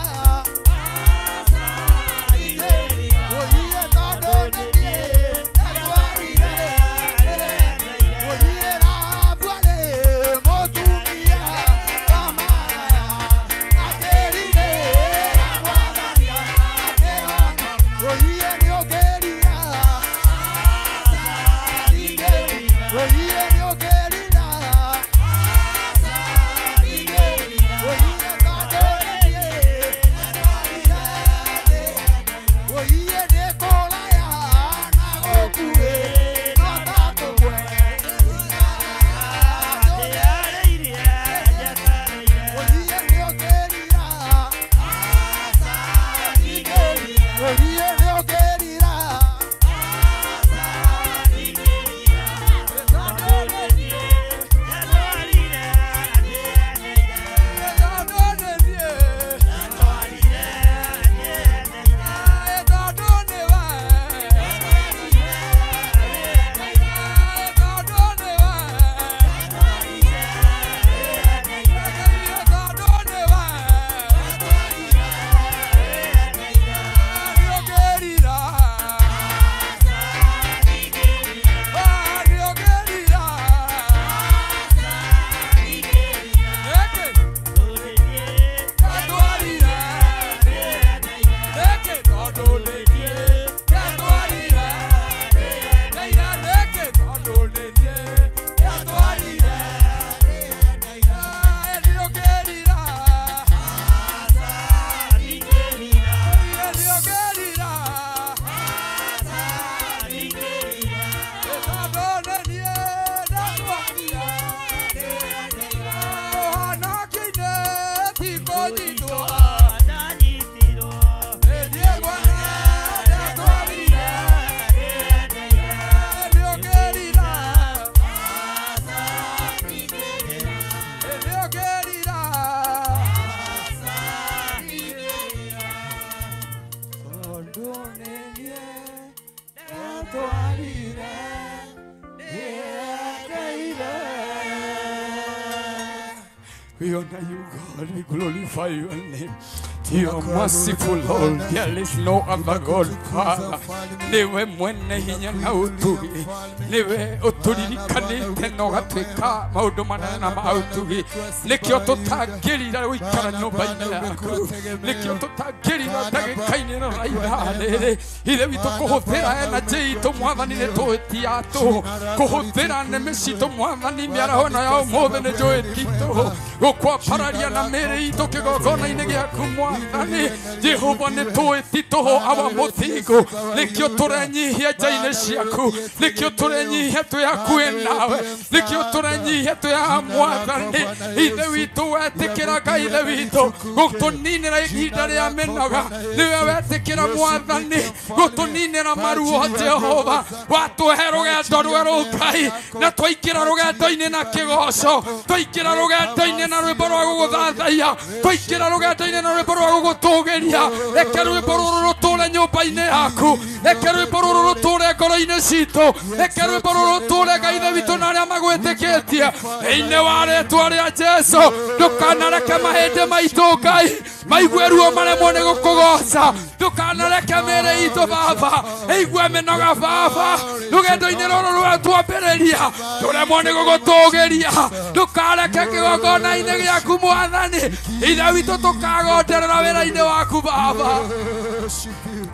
Oye tondũ nĩ niĩ ndatwarire Oye Rahabu arĩ mũtumia wa maraya akĩrire na Mwathani akĩona Oye nĩ ũngĩrira Oye nĩ ũngĩrira Oye tondũ nĩ niĩ ndatwarire Oye nĩ kũraya na gũkuhĩ no ta tũmwe Oye nĩ ũngĩrira Oye nĩ ũngĩrira We honor you, God. We glorify your name. You are merciful, Lord. There is no other God, Father. Niwe mwene hinya na utugi. Niwe uturirikanite na ũgatuĩka maũndũ manene na ma ũtugi. Nĩkĩo tũtangĩrira gũikara nyũmba-inĩ yaku. Nĩkĩo tũtangĩrira ndagĩka-inĩ ĩno na ithaa rĩrĩ. Ithe witũ kũhũthĩra energy itũ Mwathani nĩ tũĩ ti ya tũhũ. Kũhũthĩra nĩmĩ citũ Mwathani mĩaraho ĩno ya ũmũthĩ nĩ njũĩ ti tũhũ. Gukwapararia na mĩĩrĩ itũ kĩgongona-inĩ gĩaku mwathani. Jehova nĩ tũĩ ti tũhũ awa mũthingu, nĩkĩo tũrenyihia nja-inĩ ciaku, nĩkĩo tũrenyihia twĩ hakuhĩ nawe, nĩkĩo tũrenyihia twĩ haha mwathani. Ithe witũ wetĩkĩra Ngai ithe witũ gũtũninĩra ihinda rĩa mĩnoga, nĩwe wetĩkĩra mwathani gũtũninĩra maruo Jehova. Watũhe rũgendo rwerũ Ngai, na twaingĩra rũgendo-inĩ na kĩgoco, twaingĩra rũgendo-inĩ na rwĩmbo rwa gũgũthathaiya, twaingĩra rũgendo-inĩ na rwĩmbo rwa gũgũtũgĩria. Reke rwĩmbo rũrũ rũtũre nyũmba-inĩ yaku, reke rwĩmbo rũrũ rũtũre ngoro-inĩ citũ, reke rwĩmbo rũrũ rũtũre Ngai ithe witũ na arĩa magwĩtĩkĩtie. Thĩinĩ wa rĩtwa rĩa Jesũ, ndũkanareke mahĩndĩ maitũ Ngai maigue ruo maremwo nĩ gũkũgoca, ndũkanareke mĩĩrĩ itũ Baba ĩigue mĩnoga Baba. Rũgendo-inĩ rũrũ rwa twambĩrĩria tũremwo nĩ gũgũtũgĩria, ndũkareke kĩgongona-inĩ gĩaku mwathani ithe witũ tũkagonderera wĩra-inĩ waku Baba.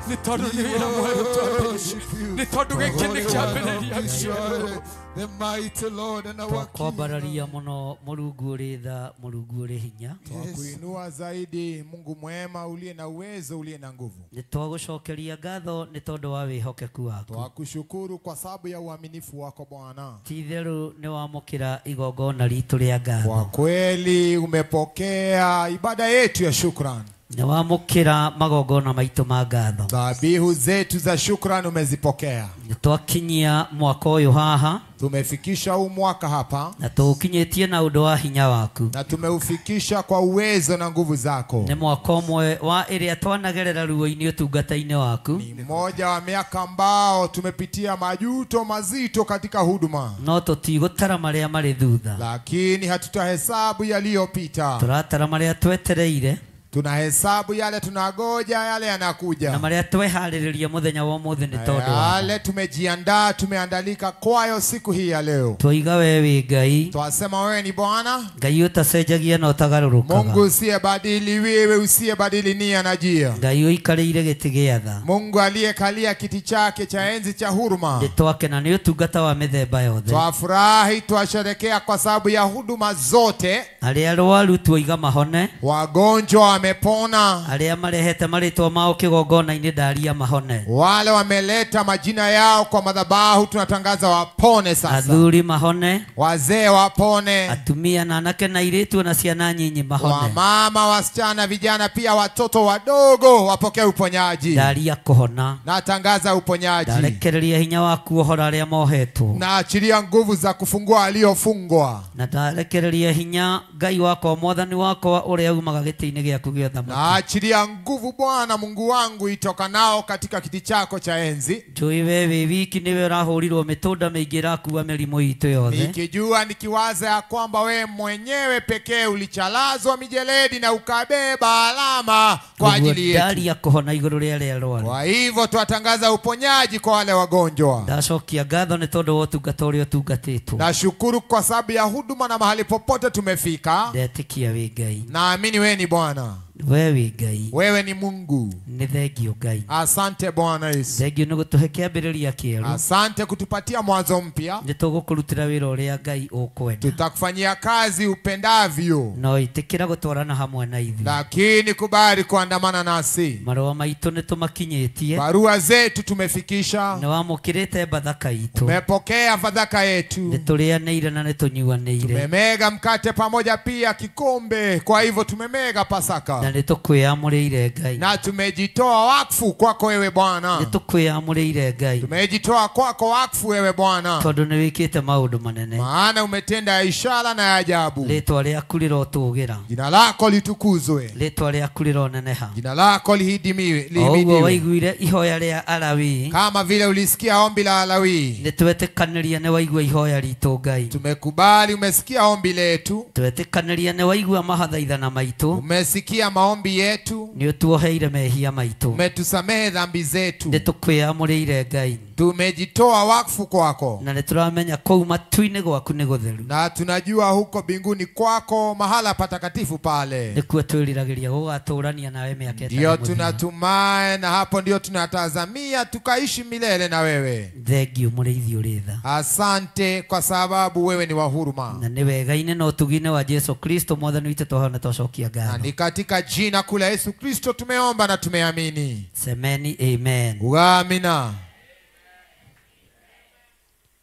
Nĩ tondũ nĩ wĩra mwerũ twambĩrĩria, nĩ tondũ gĩkĩ nĩ kĩambĩrĩria kĩerũ. The mighty Lord and our King. Twakwambararia mũno Mũrungu ũrĩ tha, Mũrungu ũrĩ hinya. Twakuinua zaidi Mungu mwema uliye na uwezo, uliye na nguvu. Nĩ twagũcokeria ngatho nĩ tondũ wa wĩhokeku waku. Twakushukuru kwa sababu ya uaminifu wako Bwana. Ti itherũ nĩ wamũkĩra igongona ritũ rĩa ngatho. Kwa kweli umepokea ibada yetu ya shukrani. Nĩ wamũkĩra magongona maitũ ma ngatho. Dhabihu zetu za shukrani umezipokea. Nĩ twakinyia mwaka ũyũ haha. Tumefikisha huu mwaka hapa. Na tũũkinyĩtie na ũndũ wa hinya waku. Na tumeufikisha kwa uwezo na nguvu zako. Nĩ mwaka ũmwe wa ĩrĩa twanagerera ruo-inĩ ũtungata-inĩ waku. Ni mmoja wa miaka ambao tumepitia majuto mazito katika huduma. No tũtigũtara marĩa marĩ thutha. Lakini hatutahesabu yaliyopita. Tũratara marĩa twetereire. Tunahesabu yale tunagoja, yale yanakuja. Na marĩa tweharĩrĩria mũthenya wa ũmũthĩ nĩ tondũ wa yale tumejiandaa, tumeandalika kwayo siku hii ya leo. Twaiga we wĩ Ngai. Twasema wewe ni Bwana. Ngai ũtacenjagia na ũtagarũrũkaga. Mungu usiyebadili, wewe usiyebadili nia na jia. Ngai ũikarĩire gĩtĩ gĩa tha. Mungu aliyekalia kiti chake cha enzi cha huruma. Nĩ twakena nĩ ũtungata wa mĩthemba yothe. Twafurahi, twasherekea kwa sababu ya huduma zote. Arĩa arwaru twaiga mahone. Wagonjwa wamepona. Arĩa marehete marĩtwa mao kĩgongona-inĩ ndaria mahone. Wale wameleta majina yao kwa madhabahu tunatangaza wapone sasa. Athuri mahone. Wazee wapone. Atumia na anake na airĩtu na ciana nyinyi mahone. Wamama, wasichana, vijana, pia watoto wadogo wapokee uponyaji. Ndaria kũhona. Natangaza uponyaji. Ndarekereria hinya waku ũhoro arĩa mohetwo. Naachilia nguvu za kufungua waliofungwa. Na ndarekereria hinya Ngai wakwa mwathani wakwa ũrĩa umaga gĩtĩ-inĩ gĩaku gĩa ũthamaki. Naachilia nguvu Bwana Mungu wangu itokanao katika kiti chako cha enzi. Njũĩ we wĩ wiki nĩwe ũrahũrirwo mĩtũnda mĩingĩ ĩrakua mĩrimũ itũ yothe. Nikijua nikiwaza ya kwamba we mwenyewe pekee ulichalazwa mijeledi na ukabeba alama kwa ajili yetu. Ndaria kũhona igũrũ rĩa arĩa arwaru. Kwa hivyo twatangaza uponyaji kwa wale wagonjwa. Ndacokia ngatho nĩ tondũ wa ũtungata ũrĩa ũtungatĩtwo. Nashukuru kwa sababu ya huduma na mahali popote tumefika. Ndetĩkia wĩ Ngai. Naamini wewe ni Bwana. Wewe Ngai. Wewe ni Mungu. Nĩ thengio Ngai. Asante Bwana Yesu. Thengio nĩ gũtũhe kĩambĩrĩria kĩerũ. Asante kutupatia mwanzo mpya. Nĩ tũgũkũrutĩra wĩra ũrĩa Ngai ũkwenda. Tutakufanyia kazi upendavyo. No ĩtĩkĩra gũtwarana hamwe na ithuĩ. Lakini kubali kuandamana nasi. Marũa maitũ nĩ tũmakinyĩtie. Barua zetu tumefikisha. Nĩ wamũkĩrĩte bathaka itũ. Tumepokea fadhaka yetu. Nĩ tũrĩanĩire na nĩ tũnyuanĩire. Tumemega mkate pamoja pia kikombe. Kwa hivyo tumemega Pasaka. Na nĩ tũkwĩamũrĩire Ngai. Na tumejitoa wakfu kwako wewe Bwana. Nĩ tũkwĩamũrĩire Ngai. Tumejitoa kwako wakfu wewe Bwana. Tondũ nĩ wĩkĩte maũndũ manene. Maana umetenda ishara na ajabu. Rĩtwa rĩaku rĩrotũgĩra. Jina lako litukuzwe. Rĩtwa rĩaku rĩroneneha. Jina lako lihidimiwe. Oguo waiguire ihoya rĩa Alawii. Kama vile ulisikia ombi la Alawii. Nĩ twetĩkanĩria nĩ waigua ihoya ritũ Ngai. Tumekubali umesikia ombi letu. Twetĩkanĩria nĩ waigua mahathaithana maitũ. Umesikia maombi yetu. Nĩ ũtuoheire mehia maitũ. Umetusamehe dhambi zetu. Nĩ tũkwĩamũrĩire Ngai. Tumejitoa wakfu kwako. Na nĩtũramenya kũu matu-inĩ gwaku nĩ gũtheru. Na tunajua huko mbinguni kwako mahala patakatifu pale. Nĩkuo twĩriragĩria gũgatũrania nawe mĩaka ĩtarĩ Ndio mũthia. tunatumai na hapo ndio tunatazamia tukaishi milele na wewe. Thengiũ mũrĩithi ũrĩ tha. Asante kwa sababu wewe ni wa huruma. Na nĩ wega-inĩ na ũtugi-inĩ wa Jesu Kristo mwathani witũ twahoya na twacokia Na ngatho. ni katika jina kuu la Yesu Kristo tumeomba na tumeamini. Semeni amen. Amina.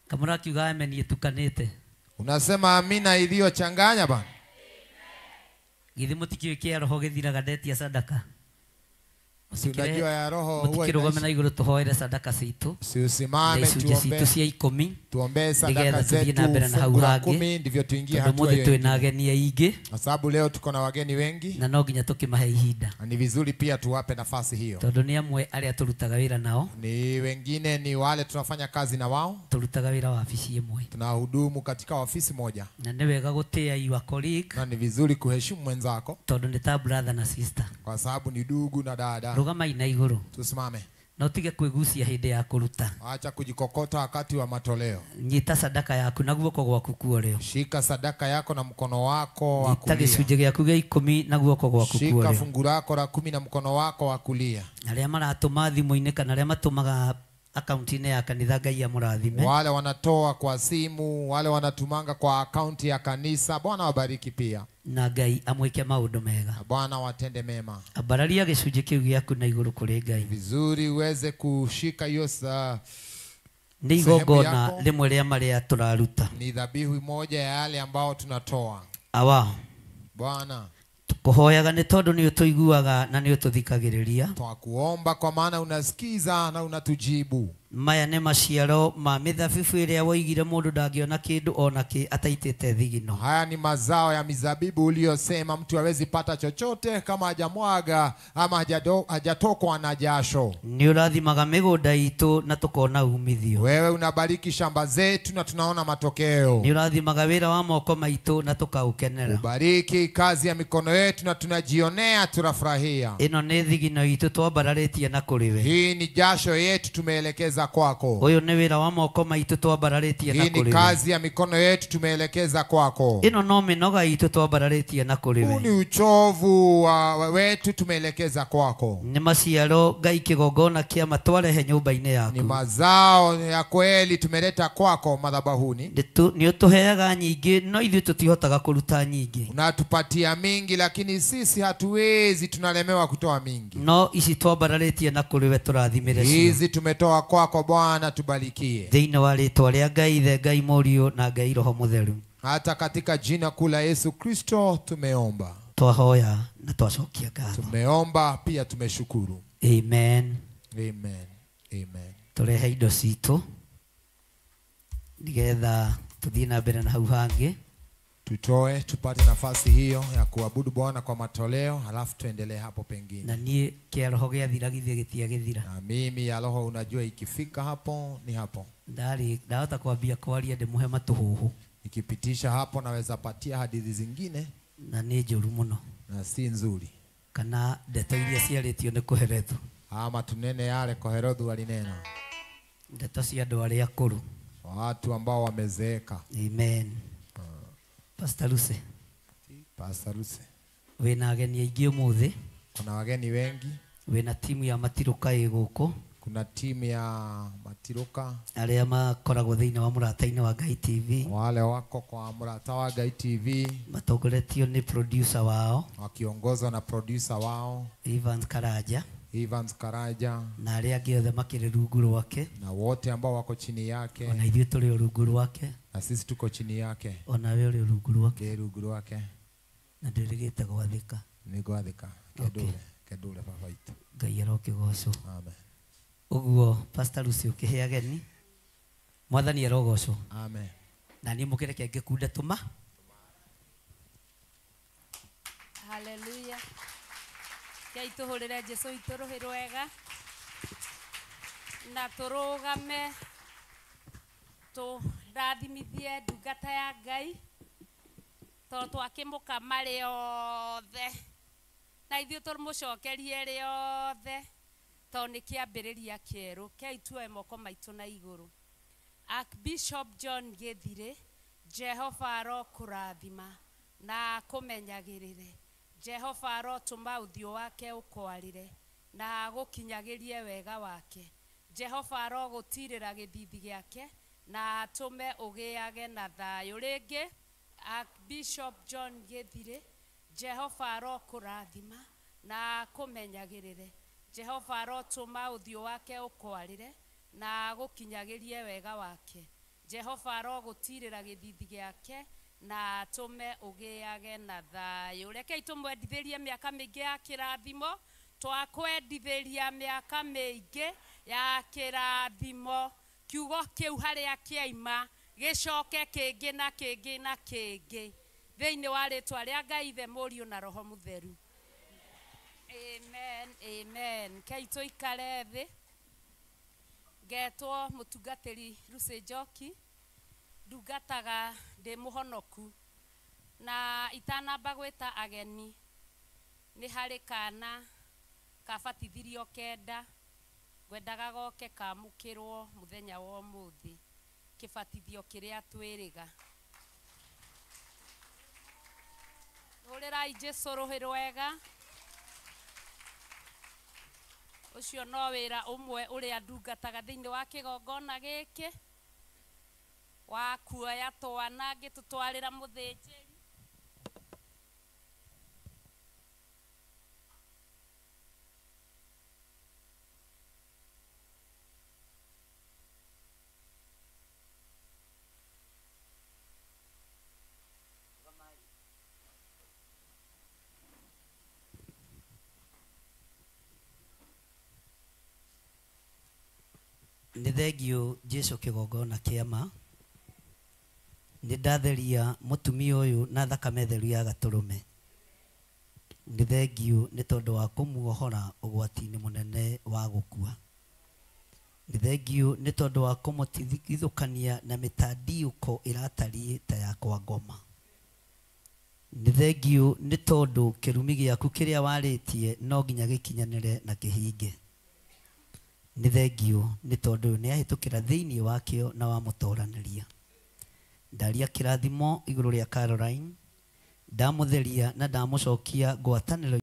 Kamura kiuga amen ĩtukanĩte. Unasema amina iliyochanganya bana. Githĩ mũtikĩũĩ kĩa roho gĩthiraga ndetia sadaka. Unajua ya roho huwa Mũtikĩrũgame na igũrũ tũhoere sadaka citũ. Si usimame Na icunjĩ citũ tuombe. cia ikũmi. Tuombee sadaka Nĩgetha tũthiĩ zetu na mbere na hau fungu la hangĩ. 10 ndivyo tuingie Tondũ hatua mũthĩ hiyo. twĩna ageni aingĩ. Kwa sababu leo tuko na wageni wengi. Na no nginya tũkĩmahe ihinda. Na ni vizuri pia tuwape nafasi hiyo. Tondũ nĩ amwe arĩa tũrutaga wĩra nao. Ni wengine ni wale tunafanya kazi na wao. Tũrutaga wĩra wabici ĩmwe. Tunahudumu katika ofisi moja. Na nĩ wega gũtĩa your colleague. Na ni vizuri kuheshimu mwenzako. Tondũ nĩ ta brother na sister. Kwa sababu ni ndugu na dada. Rũgamai na igũrũ. Tusimame. Na ũtige kwĩgucia hĩndĩ ya kũruta. Acha kujikokota wakati wa matoleo. Nyita sadaka yaku na guoko gwaku kuorĩo. Shika sadaka yako na mkono wako wa Nyita kulia. gĩcunjĩ gĩaku gĩa ikũmi na guoko gwaku Shika kuorĩo. fungu lako la 10 na mkono wako wa kulia. Arĩa maratũma thimũ-inĩ kana arĩa matũmaga akaunti-inĩ ya kanitha Ngai amũrathime. Wale wanatoa kwa simu, wale wanatumanga kwa akaunti ya kanisa, Bwana wabariki pia. Na Ngai amwĩke maũndũ mega. Na Bwana watende mema. Ambararia gĩcunjĩ kĩu gĩaku na igũrũ kũrĩ Ngai. Vizuri uweze kushika hiyo Nĩ igongona rĩmwe rĩa marĩa tũraruta. Ni dhabihu moja ya yale ambao tunatoa. Awa. Bwana, Tũkũhoyaga nĩ tondũ nĩ ũtũiguaga na nĩ ũtũthikagĩrĩria. Twakuomba kwa maana unasikiza na unatujibu. Maya nĩ maciaro ma mĩthabibũ ĩrĩa woigire mũndũ ndangĩona kĩndũ ona kĩ ataitĩte thigino. Haya ni mazao ya mizabibu uliyosema mtu hawezi pata chochote kama hajamwaga ama hajatokwa na jasho. Nĩ ũrathimaga mĩgũnda itũ na tũkona umithio. Wewe unabariki shamba zetu na tunaona matokeo. Nĩ ũrathimaga wĩra wa moko maitũ na tũkaũkenera. Ubariki kazi ya mikono yetu na tunajionea, tunafurahia. Ĩno nĩ thigino itũ twambararĩtie na kũrĩ we. Hii ni jasho yetu tumeelekeza kwako. Ũyũ nĩ wĩra wa moko maitũ twambararĩtie na Hii ni kũrĩ we. kazi ya mikono yetu tumeelekeza kwako. Ĩno no mĩnoga itũ twambararĩtie na kũrĩ Huu we. ni uchovu wetu tumeelekeza kwako. Nĩ maciaro Ngai kĩgongona kĩa matwarehe nyũmba-inĩ Ni yaku. mazao ya kweli tumeleta kwako madhabahuni. Nĩ ũtũheaga nyingĩ no ithuĩ tũtihotaga kũruta nyingĩ. Unatupatia mingi lakini sisi hatuwezi, tunalemewa kutoa mingi. No ici twambararĩtie na kũrĩ we tũrathimĩre cio. Hizi tumetoa kwako Bwana, tubarikie. Thĩinĩ wa rĩtwa rĩa Ngai Ithe, Ngai Mũriũ na Ngai Roho Mũtheru. Hata katika jina kuu la Yesu Kristo tumeomba. Twahoya na twacokia ngatho. Tumeomba pia tumeshukuru. Amen. Amen. Amen. Tũrehe indo citũ nĩgetha tũthiĩ na mbere na hau hangĩ. Tutoe tupate nafasi hiyo ya kuabudu Bwana kwa matoleo, halafu tuendelee hapo pengine. Na niĩ kĩa roho gĩathira githĩ gĩtiagĩthira. Na mimi ya roho unajua ikifika hapo ni hapo. Ndari ndahota kwambia kwaria ndĩmũhe matũhũhũ. Nikipitisha hapo naweza patia hadithi zingine. Na nĩ njũru mũno. Na si nzuri. Kana ndeto iria ciarĩtio nĩ Kohelethu. Ama tunene yale Kohelethu alinena. Ndeto cia andũ arĩa akũrũ. Watu ambao wamezeeka. Amen. Pastor Lucy. Pastor Lucy. Wĩna ageni aingĩ ũmũthĩ. Kuna wageni wengi. Wĩna timu ya Matiruka ĩ gũkũ. Kuna timu ya Matiruka. Arĩa makoragwo thĩinĩ wa mũrata-inĩ wa Ngai TV. Wale wako kwa mũrata wa Ngai TV. Matongoretio nĩ producer wao. Wakiongozwa na producer wao. Evans Karaja. Evans Karaja. Na arĩa angĩ othe makĩrĩ rungu rwake. Na wote ambao wako chini yake. Ona ithuĩ tũrĩ rungu rwake. Na sisi tuko chini yake. Ona we ũrĩ rungu rwake. Ndĩ rungu rwake. Na ndĩrĩgĩte gwathĩka. Nĩ gwathĩka. Kendure, kendure baba itũ. Ngai arokĩgocwo. Amen. Ũguo Pastor Lucy ũkĩhe ageni. Mwathani arogocwo. Amen. Na niĩ mũkĩreke ngĩkunde tũma. Hallelujah. Ngai tũhũrĩre Jesũ witũ rũhĩ rwega. Na tũrũgame tũrathimithie ndungata ya Ngai tondũ twakĩmũkama rĩothe na ithuĩ tũmũcokerie rĩothe. Tondũ nĩ kĩambĩrĩria kĩerũ. Kei tuoe moko maitũ na igũrũ. Archbishop John Gĩthirĩ, Jehova arokũrathima na akũmenyagĩrĩre. Jehova arotũma ũthiũ wake ũkwarĩre na agũkinyagĩrie wega wake. Jehova arogũtirĩra gĩthithi gĩake na atũme ũgĩage na thayũ. Rĩngĩ Archbishop John Gĩthirĩ, Jehova arokũrathima na akũmenyagĩrĩre. Jehova arotũma ũthiũ wake ũkwarĩre na agũkinyagĩrie wega wake. Jehova arogũtirĩra gĩthithi gĩake na atũme ũgĩage na thayũ. Rekei tũmwendithĩrie mĩaka mĩingĩ ya kĩrathimo. Twakwendithĩria mĩaka mĩingĩ ya kĩrathimo. Kiugo kĩu harĩa kĩaima gĩcoke kĩngĩ na kĩngĩ na kĩngĩ thĩinĩ wa rĩtwa rĩa Ngai Ithe, Mũriũ na Roho Mũtheru. Amen, amen. Kei tũikare thĩ. Ngetwo mũtungatĩri Lucy Njoki, ndungataga ndĩ mũhonoku, na itanamba gwĩta ageni nĩ harĩ kana kabatithirio kenda ngwendaga goke kamũkĩrwo mũthenya wa ũmũthĩ, kĩbatithio kĩrĩa twĩrĩga. Hũrĩrai Jesũ rũhĩ rwega. Ũcio no wĩra ũmwe ũrĩa ndungataga thĩinĩ wa kĩgongona gĩkĩ, wa kuoya twana ngĩtũtwarĩra mũthĩnjĩri. Nĩ thengio Jesũ kĩgongona kĩa ma. Nĩ ndatheria mũtumia ũyũ na thakame theru ya gatũrũme. Nĩ thengio nĩ tondũ wa kũmuohora ũgwati-inĩ mũnene wa gũkua. Nĩ thengio nĩ tondũ wa kũmũtigithũkania na mĩtandiũko ĩratariĩ ta ya kwa ngoma. Nĩ thengio nĩ tondũ kĩrumi gĩaku kĩrĩa warĩtie no nginya gĩkinyanĩre na kĩhinge. Nĩ thengio nĩ tondũ nĩ ahĩtũkĩra thĩinĩ wakĩo na wamũtoranĩria. Ndaria kĩrathimo igũrũ rĩa Caroline, ndamũtheria na ndamũcokia ngwatanĩro.